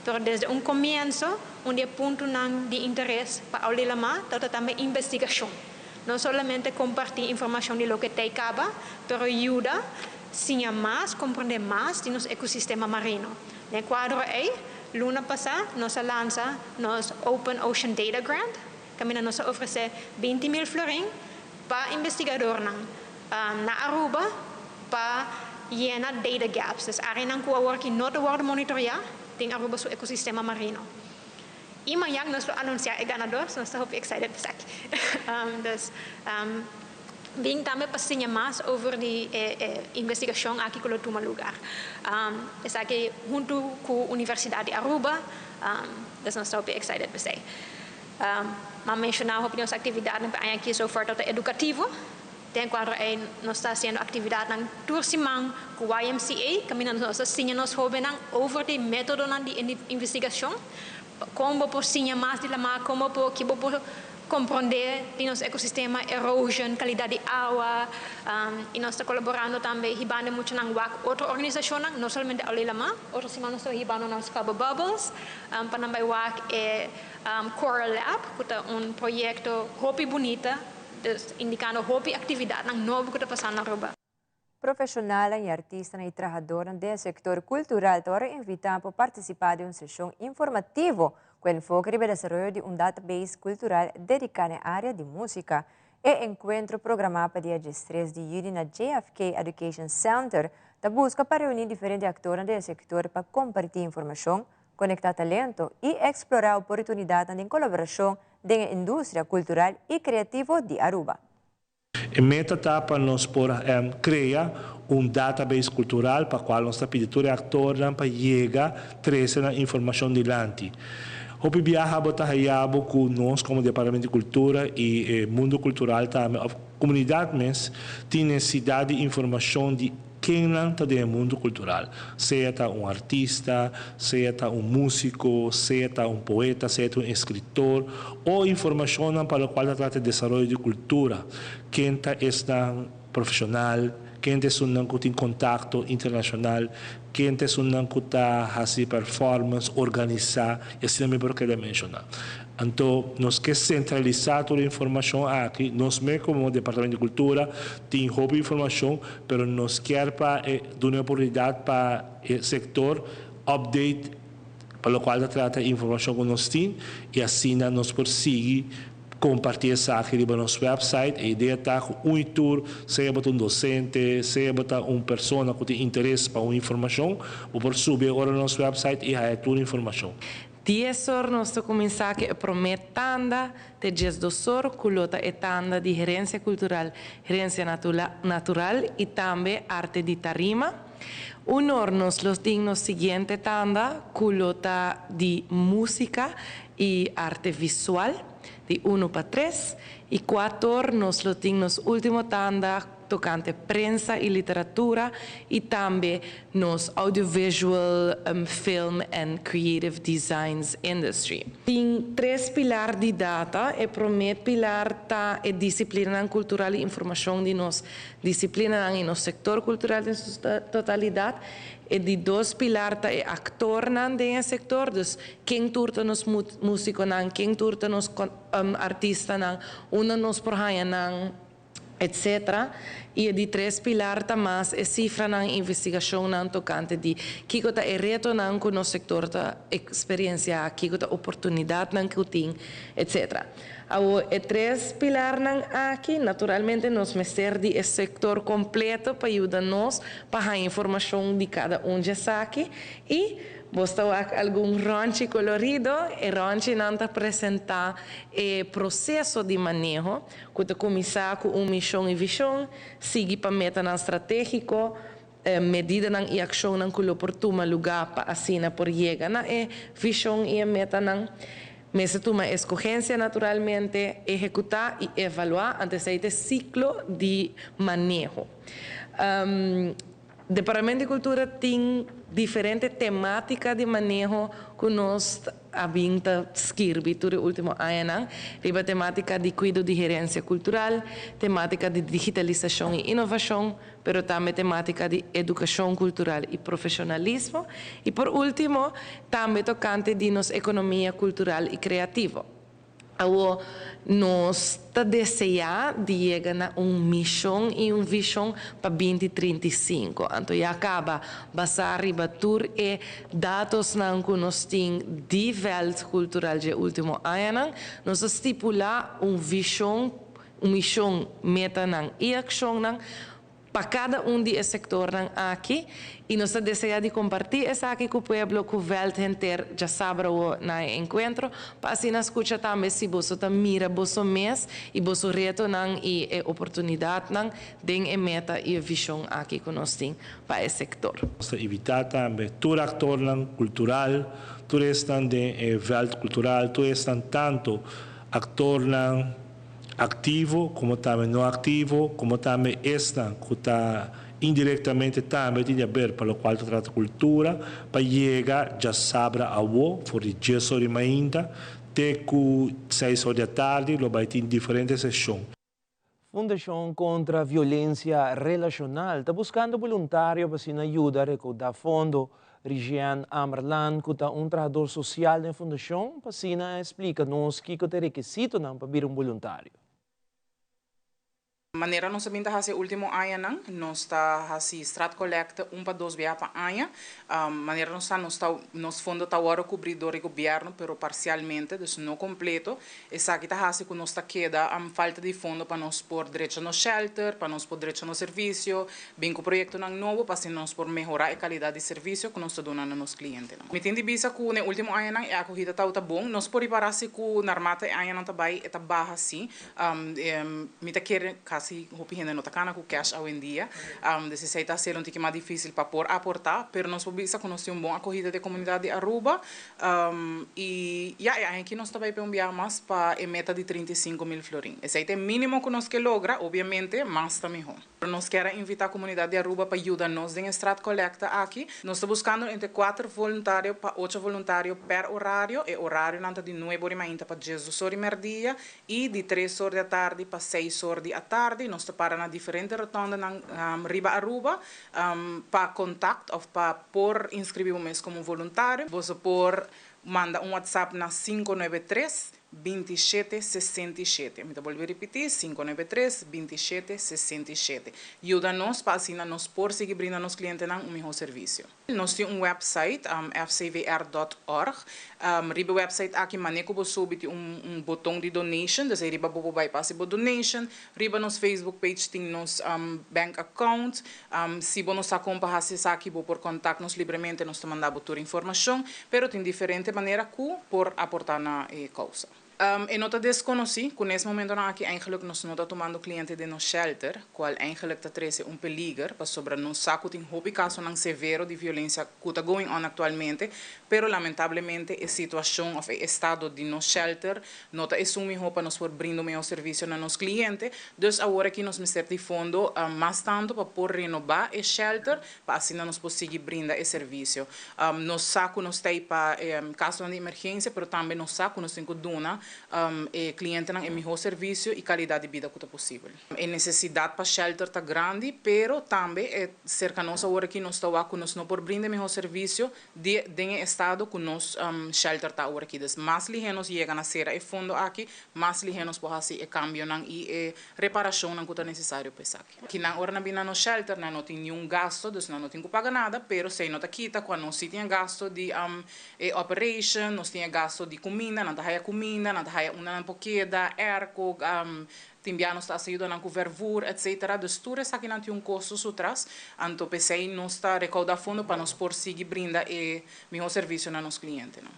pero desde un comienzo un di e puntonan di interes pa Aula di Lamá tabata tambe investigacion. No solamente comparti informacion di loke t'ey caba, pero yuda siña mas, comprende mas di nos ecosistema marino. Den e cuadro ey, luna pasa nos a lansa nos Open Ocean Data Grant, Caminda nos a ofrece 20 mil florin pa investigadornan na Aruba pa yena data gaps, dus areanan cu awor aki no ta wordo monitorea den Aruba su ecosistema marino. Y mañan nos lo anuncia e ganador, so nos ta hopi excited pa esaki. Dus bin tambe pa siña mas over di e investigacion aki cu lo tuma lugar. Esaki hunto cu Universidad di Aruba, dus nos ta hopi excited pa esey. M'a menciona hopi di nos actividadnan pa aña aki so far ta educativo. Den cuadro ey nos ta haciendo actividadnan tur siman cu YMCA, caminda nos ta siña nos hobennan over di metodonan di investigacion. Con bo por siña mas di lama, con bo por, ki bo por comprende di nos ecosistema, erosion, calidad di awa. Y nos ta colaborando tambe hibando muchanan wak otro organisacionnan, no solamente Aula di Lama. Otro siman nos ta hibando nan Scrubber Bubbles pa nan bay wak e Coral Lab, ku ta un proyekto hopi bunita, dus indikando hopi aktividatnan nobo ku ta pasando na Aruba. Profesionalnan y artistanan y trahadornan den sector cultural ta wordo invita pa participa den un sesion informativo cu enfoke riba desaroyo di un database cultural dedica na e area di musica. E encuentro programa pa dia 13 di juni na JFK Education Center ta busca pa reuni diferente actornan den e sector pa comparti informacion, conecta talento y explora oportunidadnan di colaboracion den e industria cultural y creativo di Aruba. E meta ta pa nos por crea un database cultural pa cual nos ta pidi tur e actornan pa yega trece nan informacion dilanti. Hopi biaha bo ta haya bo cu nos como Departamento di Cultura y e mundo cultural tambe of comunidad mes tin necesidad di informacion di kennan ta den e mundo cultural. Sea ta un artista, sea ta un musico, sea ta un poeta, sea ta un escritor o informacionnan pa locual ta trata desaroyo di cultura. Ken ta esnan profesional, ken ta esunnan cu tin contacto internacional, ken ta esunnan cu ta haci performance, organisa, y asina mi por keda menciona. Anto, nos ke centralisa tur e informacion aki, nos mes como Departamento di Cultura tin hopi informacion, pero nos kier pa e duna oportunidad pa e sector update pa locual ta trata e informacion cu nos tin y asina nos por sigui comparti esaki riba nos website. E idea ta cu un y tur, sea bo ta un docente, sea bo ta un persona cu tin interes pa un informacion, bo por subi ora na nos website y haya tur informacion. 10 or nos ta cuminsa cu e prome tanda, te 12 or, cu lo ta e tanda di herencia cultural, herencia natural y tambe arte di tarima. 1 or nos lo tin nos siguiente tanda, cu lo ta di musica y arte visual, di 1 pa 3. Y 4 or nos lo tin nos ultimo tanda. tokante prensa i literatura i tambe nos audiovisual, film and creative designs industry. Tin tres pilar di data. E promé pilar ta e disiplinanan kultural i informashon di nos disiplinanan i nos sektor kultural den su totalidat. E di dos pilar ta e aktornan den e sektor, dus ken tur ta nos músikonan, ken tur ta nos artistanan, unda nos por haña nan, etc. I e di tres pilar ta mas e sifranan i investigashonnan tokante di kiko ta e retonan ku nos sektor ta eksperensiá, kiko ta oportunidatnan ku tin, etc. Awor, e tres pilarnan aki, naturalmente nos mester di e sektor kompleto pa yuda nos pa haña informashon di kada un di esaki i Bos ta wak algun rònchi kolorido. E rònchinan ta presentá e proseso di maneho ku ta kuminsá ku un mishon i vishon, sigui pa metanan stratégiko, medidanan i akshonnan ku lo por tuma lugá pa asina por yega na e vishon i e metanan. Mester tuma eskogensia naturalmente, ehekutá i evaluá, anto esei ta e siklo di maneho. Departamento di Cultura tin diferente tematica di maneho cu nos a bin ta skirbi tur e ultimo añanan riba tematica di cuido di herencia cultural, tematica di digitalisacion y innovacion, pero tambe tematica di educacion cultural y profesionalismo y por ultimo tambe tocante di nos economia cultural y creativo. Awor, nos ta deseá di yega na un mishon i un vishon pa binti 35. Anto ya kaba, basá riba tur e datosnan ku nos tin di vèlt kultural dje último añanan, nos a stipulá un vishon, un mishon, metanan i akshonnan pa kada un di e sektornan aki i nos ta deseá di kompartí esaki ku pueblo ku vèlt henter djasabra awo na e enkuentro pa asina skucha tambe si boso ta mira boso mes i boso retonan i e oportunidatnan den e meta i e vishon aki ku nos tin pa e sektor. Nos ta invitá tambe tur aktornan kultural, tur esnan den e vèlt kultural, tur esnan tantu aktornan, Aktivo komo tambe no aktivo, komo tambe esnan ku ta indirektamente tambe tin di aber pa lokual ta trata kultura, pa yega djasabra awo for di djes or di mainta te ku seis or di atardi lo bai tin diferente seshon. Fundashon Kontra Violensia Relashonal ta buskando boluntario pa asina yuda rekoudá fondo. Rijean Amerlaan ku ta un trahador sosial den fundashon pa asina a splika nos kiko ta e rekisitonan pa bira un boluntario. Manera nos a bin ta hasi e ultimo añanan, nos ta hasi straatcollecte un pa dos biaha pa aña. Manera nos sa, nos ta nos fondo ta wòrdu kubrí dor di gobièrnu, pero parsialmente, dus no kompleto. Esaki ta hasi ku nos ta keda falta di fondo pa nos por drecha nos shelter, pa nos por drecha nos servisio, bin ku proyektonan nobo pa asina nos por mehorá e kalidat di servisio ku nos ta duna na nos klientenan. Mi tin di bisa ku na e último añanan e akohida tabata bon. Nos por ripará si ku narmata e añanan ta bai e ta baha si. Mi ta kere kasi hopi hende no ta kana ku kèsh awendia, des esei ta hase'l un tiki mas difísil pa por aportá, pero nos por bisa ku nos tin un bon akohida di e komunidat di Aruba. I ya, e aña aki nos ta bai p'e un biaha mas pa e meta di 35 mil florin. Esei ta e mínimo ku nos ke logra, obiamente mas ta mihó. Nos kier a invitá komunidat di Aruba pa yuda nos den e straatcollecte aki. Nos ta buskando entre kuater voluntario pa ocho voluntario per orario. E orarionan ta di nuebe or di mainta pa diesdos or di mèrdia i di tres or di atardi pa seis or di atardi. Nos ta para na diferente rotondanan riba Aruba. Pa kontakt òf pa por inskribí bo mes komo voluntario, boso por manda un WhatsApp na 593 27 67. Mi ta bolbe ripití, 593 27 67. Yuda nos pa asina nos por sigui brinda nos klientenan un mihó servisio. Nos tin un website, fcvr.org. Riba e website aki manera ku bo subi tin un boton di donation, dus ei riba bo por bai pa hasi bo donation. Riba nos Facebook page tin nos bank account. Si bo no sa kon pa hasi esaki bo por kontakt nos libremente, nos ta manda bo tur informashon. Pero tin diferente manera ku por aportá na e kousa. E no ta deskonosí ku nes momentonan aki eigenlijk nos no ta tumando kliente den nos shelter, kual eigenlijk ta trese un peliger pasobra nos sa ku tin hopi kasonan severo di violensia ku ta going on aktualmente, pero lamentablemente e situashon òf e estado di nos shelter no ta esun mihó pa nos por brinda un mihó servisio na nos kliente. Dus awor aki nos mester di fondo mas tantu pa por renobá e shelter pa asina nos por sigui brinda e servisio. Nos sa ku nos ta ei pa kasonan di emergensia, pero tambe nos sa ku nos tin ku duna e klientenan e mihó servisio i kalidat di bida ku ta posibel. E nesesidat pa shelter ta grandi, pero tambe e serka nos awor aki nos ta wak ku nos no por brinda e mihó servisio di den e estado ku nos shelter ta awor aki. Dus mas lihé nos yega na sera e fondo aki, mas lihé nos por hasi e kambionan i e reparashonnan ku ta nesesario pa esaki. Kinan ora nan bin na nos shelter nan no tin niun gasto, dus nan no tin ku paga nada, pero esei no ta kita ku anos si tin e gasto di e operation, nos tin e gasto di kuminda, nan ta haya kuminda, nan ta haya unda nan por keda, airco, tin bia nos ta hasta yuda nan ku vervoer, etcetera. Dus tur esakinan tin un kosto su tras, anto p'esei nos ta rekouda fondo pa nos por sigui brinda e mihó servisio na nos klientenan.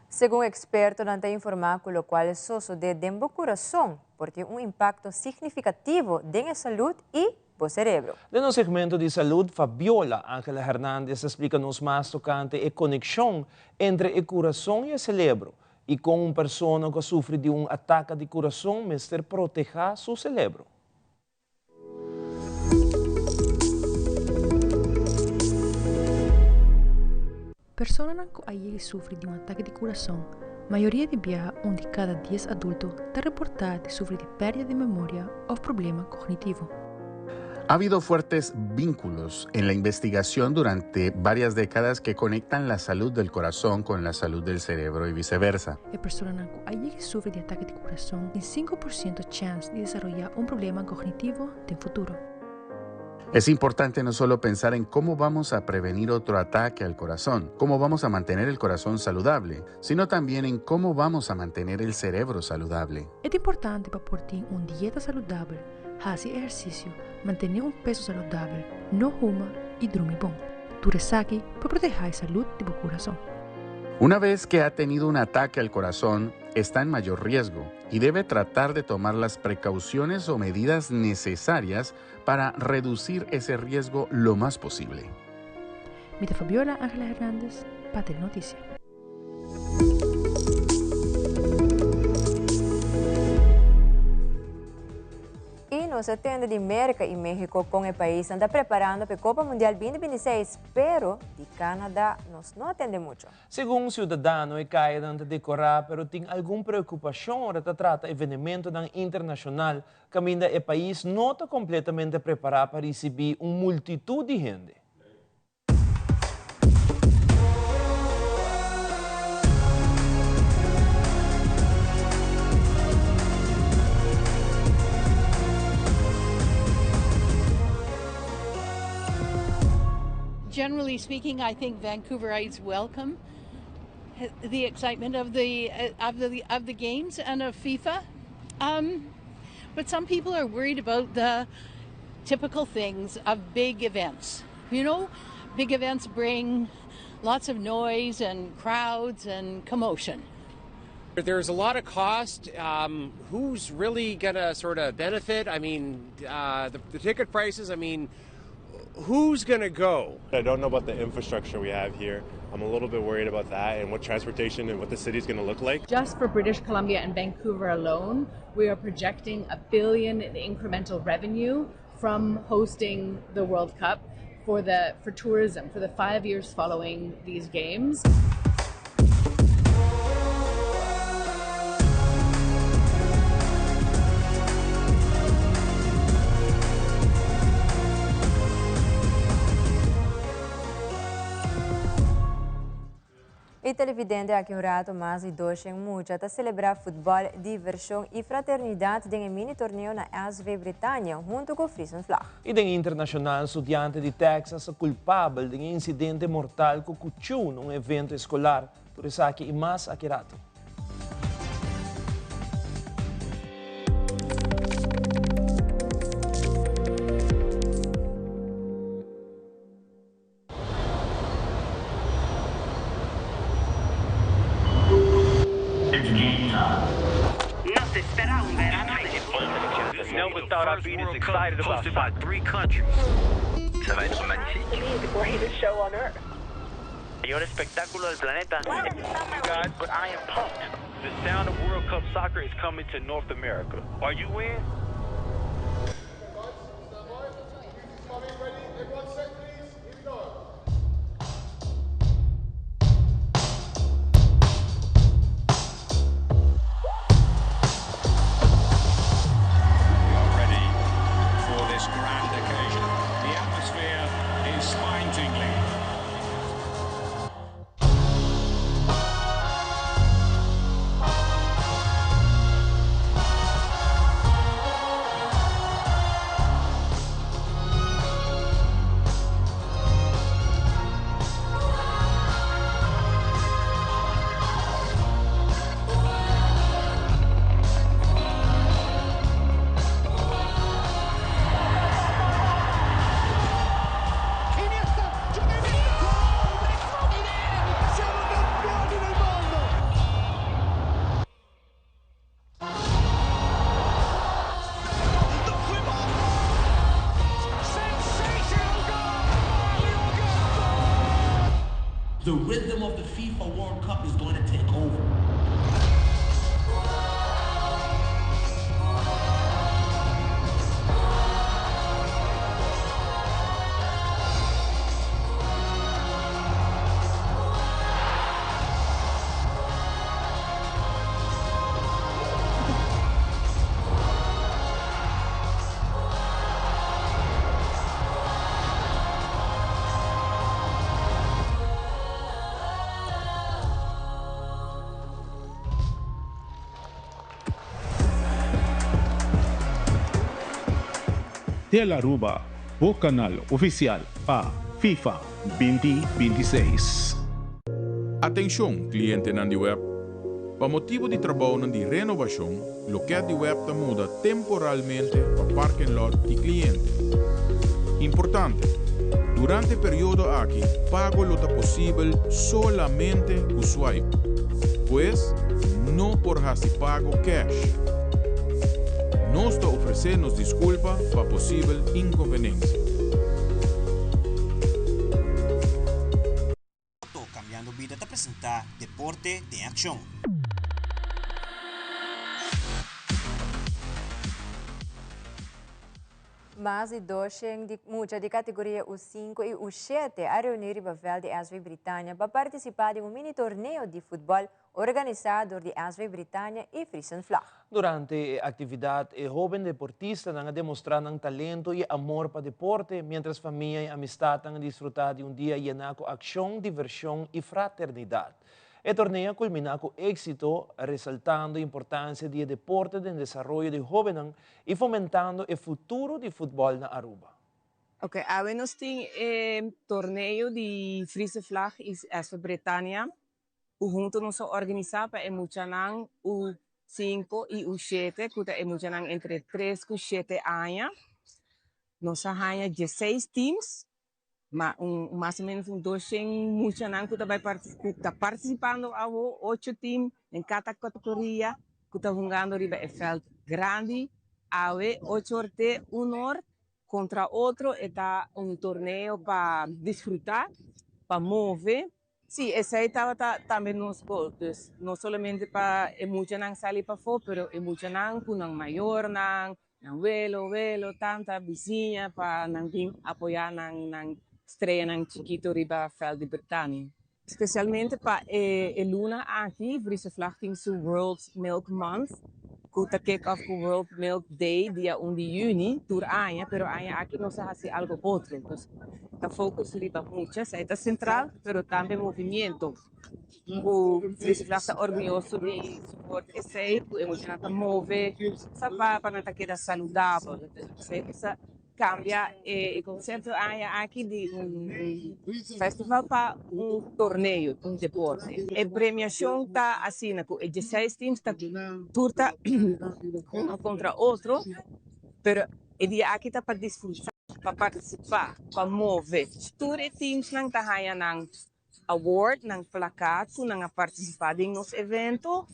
Segun ekspertonan ta informá ku lokual sosodé den bo kurason por tin un impakto signifikativo den e salud i bo serebro. Den nos segmento di salud, Fabiola Angela Hernandez ta splika nos mas tokante e konekshon entre e kurason i e selebro i kon un persona ku a sufri di un ataka di kurason mester protehá su selebro. Personanan ku a yega sufri di un atake di kurason, mayoria di biaha un di kada dies adulto ta reportá di sufri di pèrdida di memoria òf problema kognitivo. Ha habido fuertes vínculos en la investigación durante varias décadas que conectan la salud del corazón con la salud del cerebro y viceversa. E personanan ku a yega sufri di atake di kurason tin 5% chèns di desaroyá un problema kognitivo den futuro. Es importante no solo pensar en cómo vamos a prevenir otro ataque al corazón, cómo vamos a mantener el corazón saludable, sino también en cómo vamos a mantener el cerebro saludable. E ta importante pa por tin un dieta saludabel, hasi ehersisio, mantené un peso saludabel, no huma i drumi bon. Tur esaki pa protehá e salud di bo kurason. Una vez que ha tenido un ataque al corazón, está en mayor riesgo y debe tratar de tomar las precauciones o medidas necesarias para reducir ese riesgo lo más posible. Mi ta Fabiola Angela Hernandez pa Telenoticia. Y nos a tende di Merca y Mexico con e paisnan ta preparando p'e Copa Mundial 2026, pero di Canada nos no a tende mucho. Segun ciudadano e cayanan ta decora pero tin algun preocupacion ora ta trata evenementonan internacional caminda e pais no ta completamente prepara pa ricibi un multitud di hende. Generally speaking, I think Vancouverites welcome the excitement of the of the of the games and of FIFA. Um, but some people are worried about the typical things of big events. You know, big events bring lots of noise and crowds and commotion. There's a lot of cost. Um, who's really going to sort of benefit? I mean, uh, the, the ticket prices, I mean, who's going to go? I don't know about the infrastructure we have here. I'm a little bit worried about that and what transportation and what the city's going to look like. Just for British Columbia and Vancouver alone, we are projecting a billion in incremental revenue from hosting the World Cup for the for tourism for the 5 years following these games. E televidente aki un rato mas di 200 mucha ta celebra futbol, diversion y fraternidad den e mini torneo na SV Britannia hunto cu Friesen Vlag. Y den internacional, studiante di Texas ta culpabel den e incidente mortal cu cuchiu na un evento escolar. Tur esaki y mas aki rato. first World Cup hosted by three countries. Ça va être magnifique. The greatest show on earth. Mayor espectáculo del planeta. Guys, but I am pumped. The sound of World Cup soccer is coming to North America. Are you in? We are ready for this grand occasion. The atmosphere is spine-tingling. Siamo campioni del mondo! The rhythm of the FIFA World Cup is going to take over. Telaruba, bo canal oficial pa FIFA binti binti seis. Atencion, clientenan di web! Pa motibo di trabounan di renovacion, loket di web ta muda temporalmente pa parking lot di cliente. Importante! Durante e periodo aki, pago lo ta posibel solamente cu swipe. Pues, no por haci pago cash. Nos ta ofrece nos disculpa pa posibel inconvenencia. Lotto Cambiando Bida ta presenta Deporte den Accion. Mas di doshen di mucha di categoria U cinco y U shete a reuni riba veld di SV Britannia pa participa den un mini torneo di futbol Organisá dor di SV Britannia i Friesen Vlag. Durante e aktividat e hóben deportistanan a demostrá nan talento i amor pa deporte, miéntras famia i amistatnan a disfrutá di un dia yená ku akshon, divershon i fraternidat. E torneo a kulminá ku éksito, resaltando e importansia di e deporte den desaroyo di hóbennan i fomentando e futuro di futbòl na Aruba. Ok, awe nos tin e torneo di Friese Vlag i SV Britannia. Ku huntu nos a organisá pa e muchanan U sinku i U shete, ku ta e muchanan entre tres ku shete aña. Nos a haña dieseis teams, ma un mas o menos un doshen muchanan ku ta bai ku ta partisipando awo, ocho team den kada kategoria ku ta hungando riba e vèlt grandi awe ocho or te un or. Kontra otro e ta un torneo pa disfrutá, pa move. Sí, esei tabata tambe nos goal. Dus no solamente pa e muchanan sali pafó, pero e muchanan ku nan mayornan, nan welo, welo, tanta, bisiña pa nan bin apoyá nan nan streanan chikito riba vèlt di Britania. Spesialmente pa e e luna aki, Friese Vlag tin su World Milk Month, ku ta kick off ku World Milk Day dia un di yüni tur aña, pero aña aki nos a hasi algo otro. Dus ta focus riba mucha, esei ta central, pero tambe movimiento. Ku Friese Vlag ta orguyoso di support esei, ku e muchanan ta move, sa pa pa nan ta keda saludabel. Esei ta cambia e concepto aña aki di un festival pa un torneo, un deporte. E premiacion ta asina cu e dieseis teams ta tur ta hunga contra otro, pero e dia aki ta pa disfruta, pa participa, pa move. Tur e teamsnan ta haya nan award, nan plakat cu nan a participa den nos evento.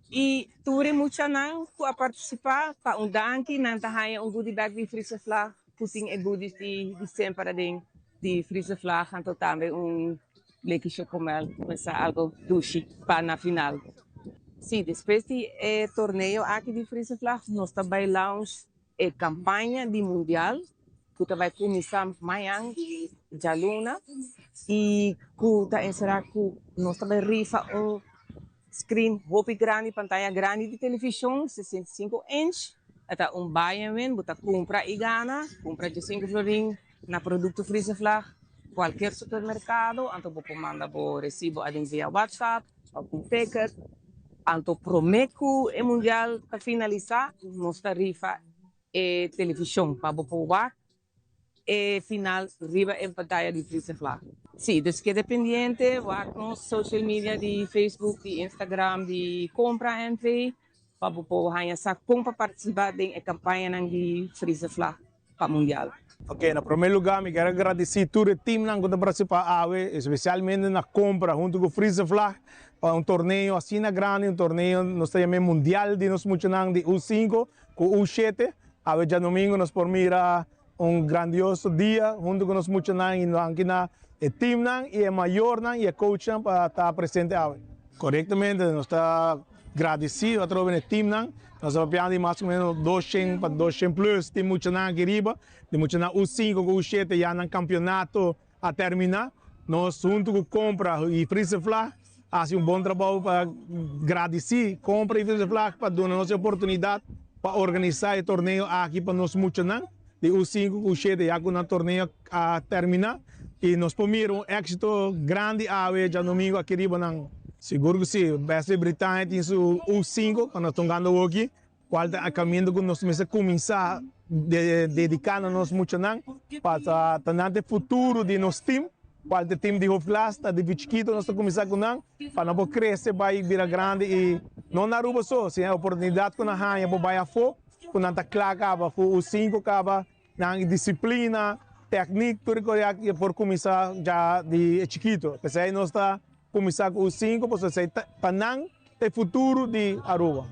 I tur e muchanan ku a partisipá pa un danki nan ta haña un goodie bag di Friese Vlag ku tin e goodies di semper aden di Friese Vlag anto tambe un bleki chocomel ku mester algo dushi pa na final. Sí, despues di e torneo aki di Friese Vlag nos ta bai launch e kampaña di mundial ku ta bai kuminsá mañan djaluna i ku ta enserá ku nos ta bai rifa un Screen hopi grandi, pantaya grandi di televishon, 65 inch. E ta un buy and win, bo ta kumpra i gana. Kumpra diesinku florin na produkto Friese Vlag, kualker supermerkado, anto bo por manda bo resibo aden via WhatsApp òf un ticket. Anto promé ku e mundial ta finalisá, nos ta rifa e televishon pa bo por wak e final riba e pantaya di Friese Vlag. Sí, dus keda pendiente, wak nos social media di Facebook, di Instagram, di Compra NV, pa bo por haña sa kon pa participa den e campañanan di Friese Vlag pa Mundial. Ok, na prome lugar mi kier a gradeci tur e teamnan cu ta participa awe, especialmente na Compra hunto cu Friese Vlag pa un torneo asina grandi, un torneo nos ta yama e mundial di nos muchanan di U cinco cu U shete. Awe djadomingo nos por mira un grandioso dia hunto ku nos muchanan i danki na e teamnan i e mayornan i e coachnan pa ta presente awe. Korektamente nos ta gradisido atrobe na e teamnan. Nos ta papiando di mas o menos 200 pa 200 plus di muchanan aki riba, di muchanan U5 ku U7 ya nan kampionato a termina. Nos hunto ku Compra i Friese Vlag a hasi un bon trabou pa gradisi Compra i Friese Vlag pa duna nos e oportunidat pa organisa e torneo aki pa nos muchanan di U5 ku U7 ya ku nan torneo a termina i nos por mira un exito grandi awe djadomingo aki riba nan. Sigur ku si, Beste Britania tin su U5 ku nos ta hungando awoki. Cual ta e caminda cu nos mester cuminsa dedica na nos muchanan pa ta nan ta e futuro di nos team, cual ta e team di hoofdklas, ta di chikito nos ta cuminsa cu nan pa nan por crece bay bira grandi y no na Aruba so, sino e oportunidad cu nan haya por bay afo cu nan ta cla caba cu U5 caba nan disciplina, techniek tur e cosa ya por cuminsa ya di e chikito. P'esey nos ta cuminsa cu U5 pasobra esey ta pa nan ta e futuro di Aruba.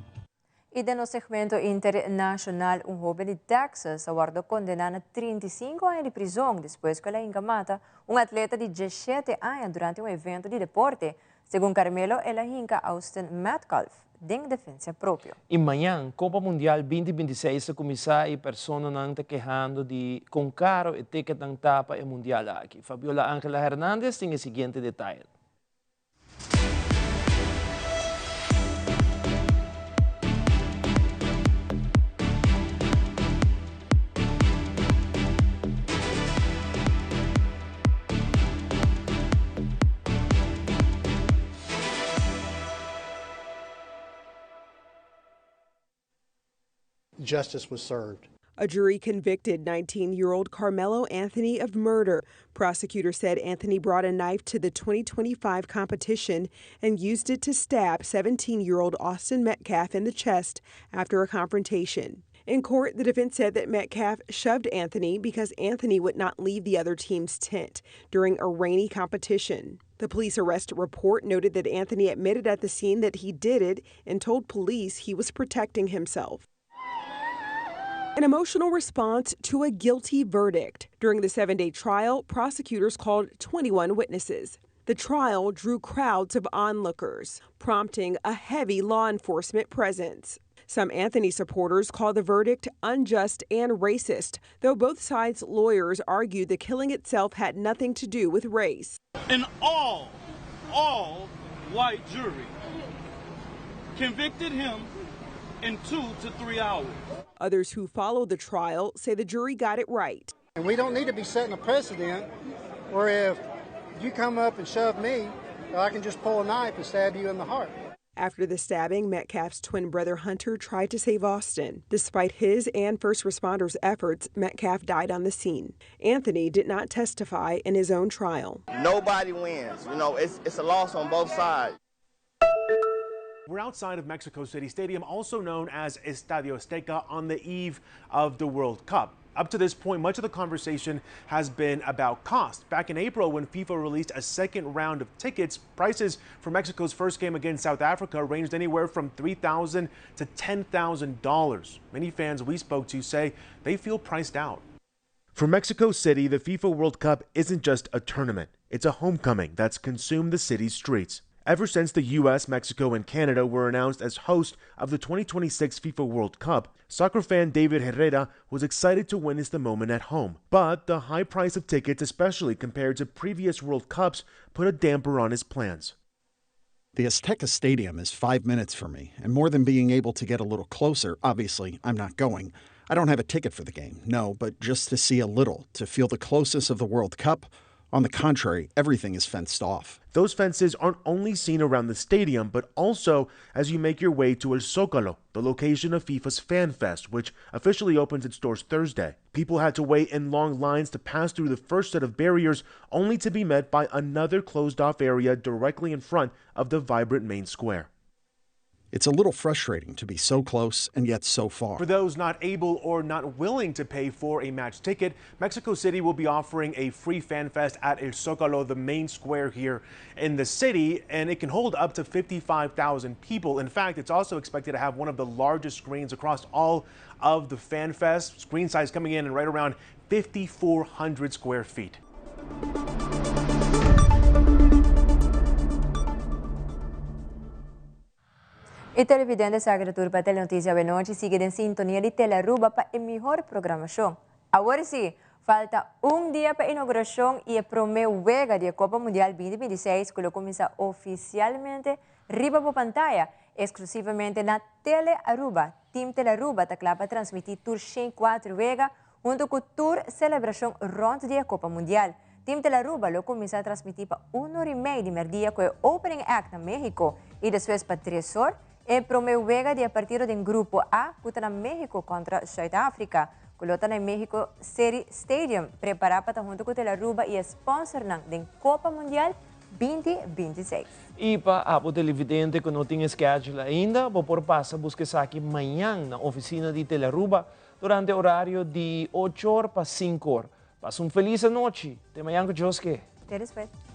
Y den nos segmento internacional, un hoben di Texas a wordo condena na 35 aña di prizon despues cu el a hinca mata un atleta di 17 aña durante un evento di deporte. Segun Carmelo, el a hinca Austin Metcalf den defensa propio. Y mañan, Copa Mundial 2026 ta cuminsa y personanan ta kehando di con caro e ticketnan ta pa e mundial aki. Fabiola Angela Hernandez tin e siguiente detaye. Justice was served. A jury convicted 19 year old Carmelo Anthony of murder. Prosecutors said Anthony brought a knife to the 2025 competition and used it to stab 17 year old Austin Metcalf in the chest after a confrontation. In court, the defense said that Metcalf shoved Anthony because Anthony would not leave the other team's tent during a rainy competition. The police arrest report noted that Anthony admitted at the scene that he did it and told police he was protecting himself. An emotional response to a guilty verdict. During the seven day trial, prosecutors called 21 witnesses. The trial drew crowds of onlookers, prompting a heavy law enforcement presence. Some Anthony supporters call the verdict unjust and racist, though both sides' lawyers argued the killing itself had nothing to do with race. An all, all white jury convicted him in two to three hours. Others who followed the trial say the jury got it right. And we don't need to be setting a precedent where if you come up and shove me, I can just pull a knife and stab you in the heart. After the stabbing, Metcalf's twin brother Hunter tried to save Austin. Despite his and first responders' efforts, Metcalf died on the scene. Anthony did not testify in his own trial. Nobody wins. You know, it's, it's a loss on both sides. We're outside of Mexico City Stadium, also known as Estadio Azteca, on the eve of the World Cup. Up to this point, much of the conversation has been about cost. Back in April, when FIFA released a second round of tickets, prices for Mexico's first game against South Africa ranged anywhere from $3,000 to $10,000. Many fans we spoke to say they feel priced out. For Mexico City, the FIFA World Cup isn't just a tournament. It's a homecoming that's consumed the city's streets. Ever since the US, Mexico, and Canada were announced as host of the 2026 FIFA World Cup, soccer fan David Herrera was excited to witness the moment at home. But the high price of tickets, especially compared to previous World Cups, put a damper on his plans. The Azteca Stadium is five minutes for me, and more than being able to get a little closer, obviously, I'm not going. I don't have a ticket for the game, no, but just to see a little, to feel the closeness of the World Cup. On the contrary, everything is fenced off. Those fences aren't only seen around the stadium, but also as you make your way to El Zócalo, the location of FIFA's Fan Fest, which officially opens its doors Thursday. People had to wait in long lines to pass through the first set of barriers, only to be met by another closed off area directly in front of the vibrant main square. It's a little frustrating to be so close and yet so far. For those not able or not willing to pay for a match ticket, Mexico City will be offering a free fan fest at El Zócalo, the main square here in the city, and it can hold up to 55,000 people. In fact, it's also expected to have one of the largest screens across all of the fan fest. Screen size coming in and right around 5,400 square feet. E televidente sa cu ta tur pa Telenoticia Awenochi sigui den sintonia di Telearuba pa e mihor programacion. Awor si, falta un dia pa inauguracion y e prome wega di e Copa Mundial 2026 cu lo cuminsa oficialmente riba bo pantaya, exclusivamente na Telearuba. Team Telearuba ta cla pa transmiti tur 104 wega hunto cu tur celebracion rond di e Copa Mundial. Team Telearuba lo cuminsa transmiti pa un or y mei di merdia cu e opening act na Mexico y despues pa tres or e prome wega di e partido den Grupo A cu ta na Mexico contra Zuid Africa cu lo ta na e Mexico City Stadium. Prepara pa ta hunto cu Telearuba y e sponsornan den Copa Mundial 2026. Y pa abo televidente cu no tin e schedule ainda, bo por pasa busca esaki mañan na oficina di Telearuba durante horario di ocho or pa cinco or. Pasa un feliz anochi. Te mañan cu Dios ke. Te despues.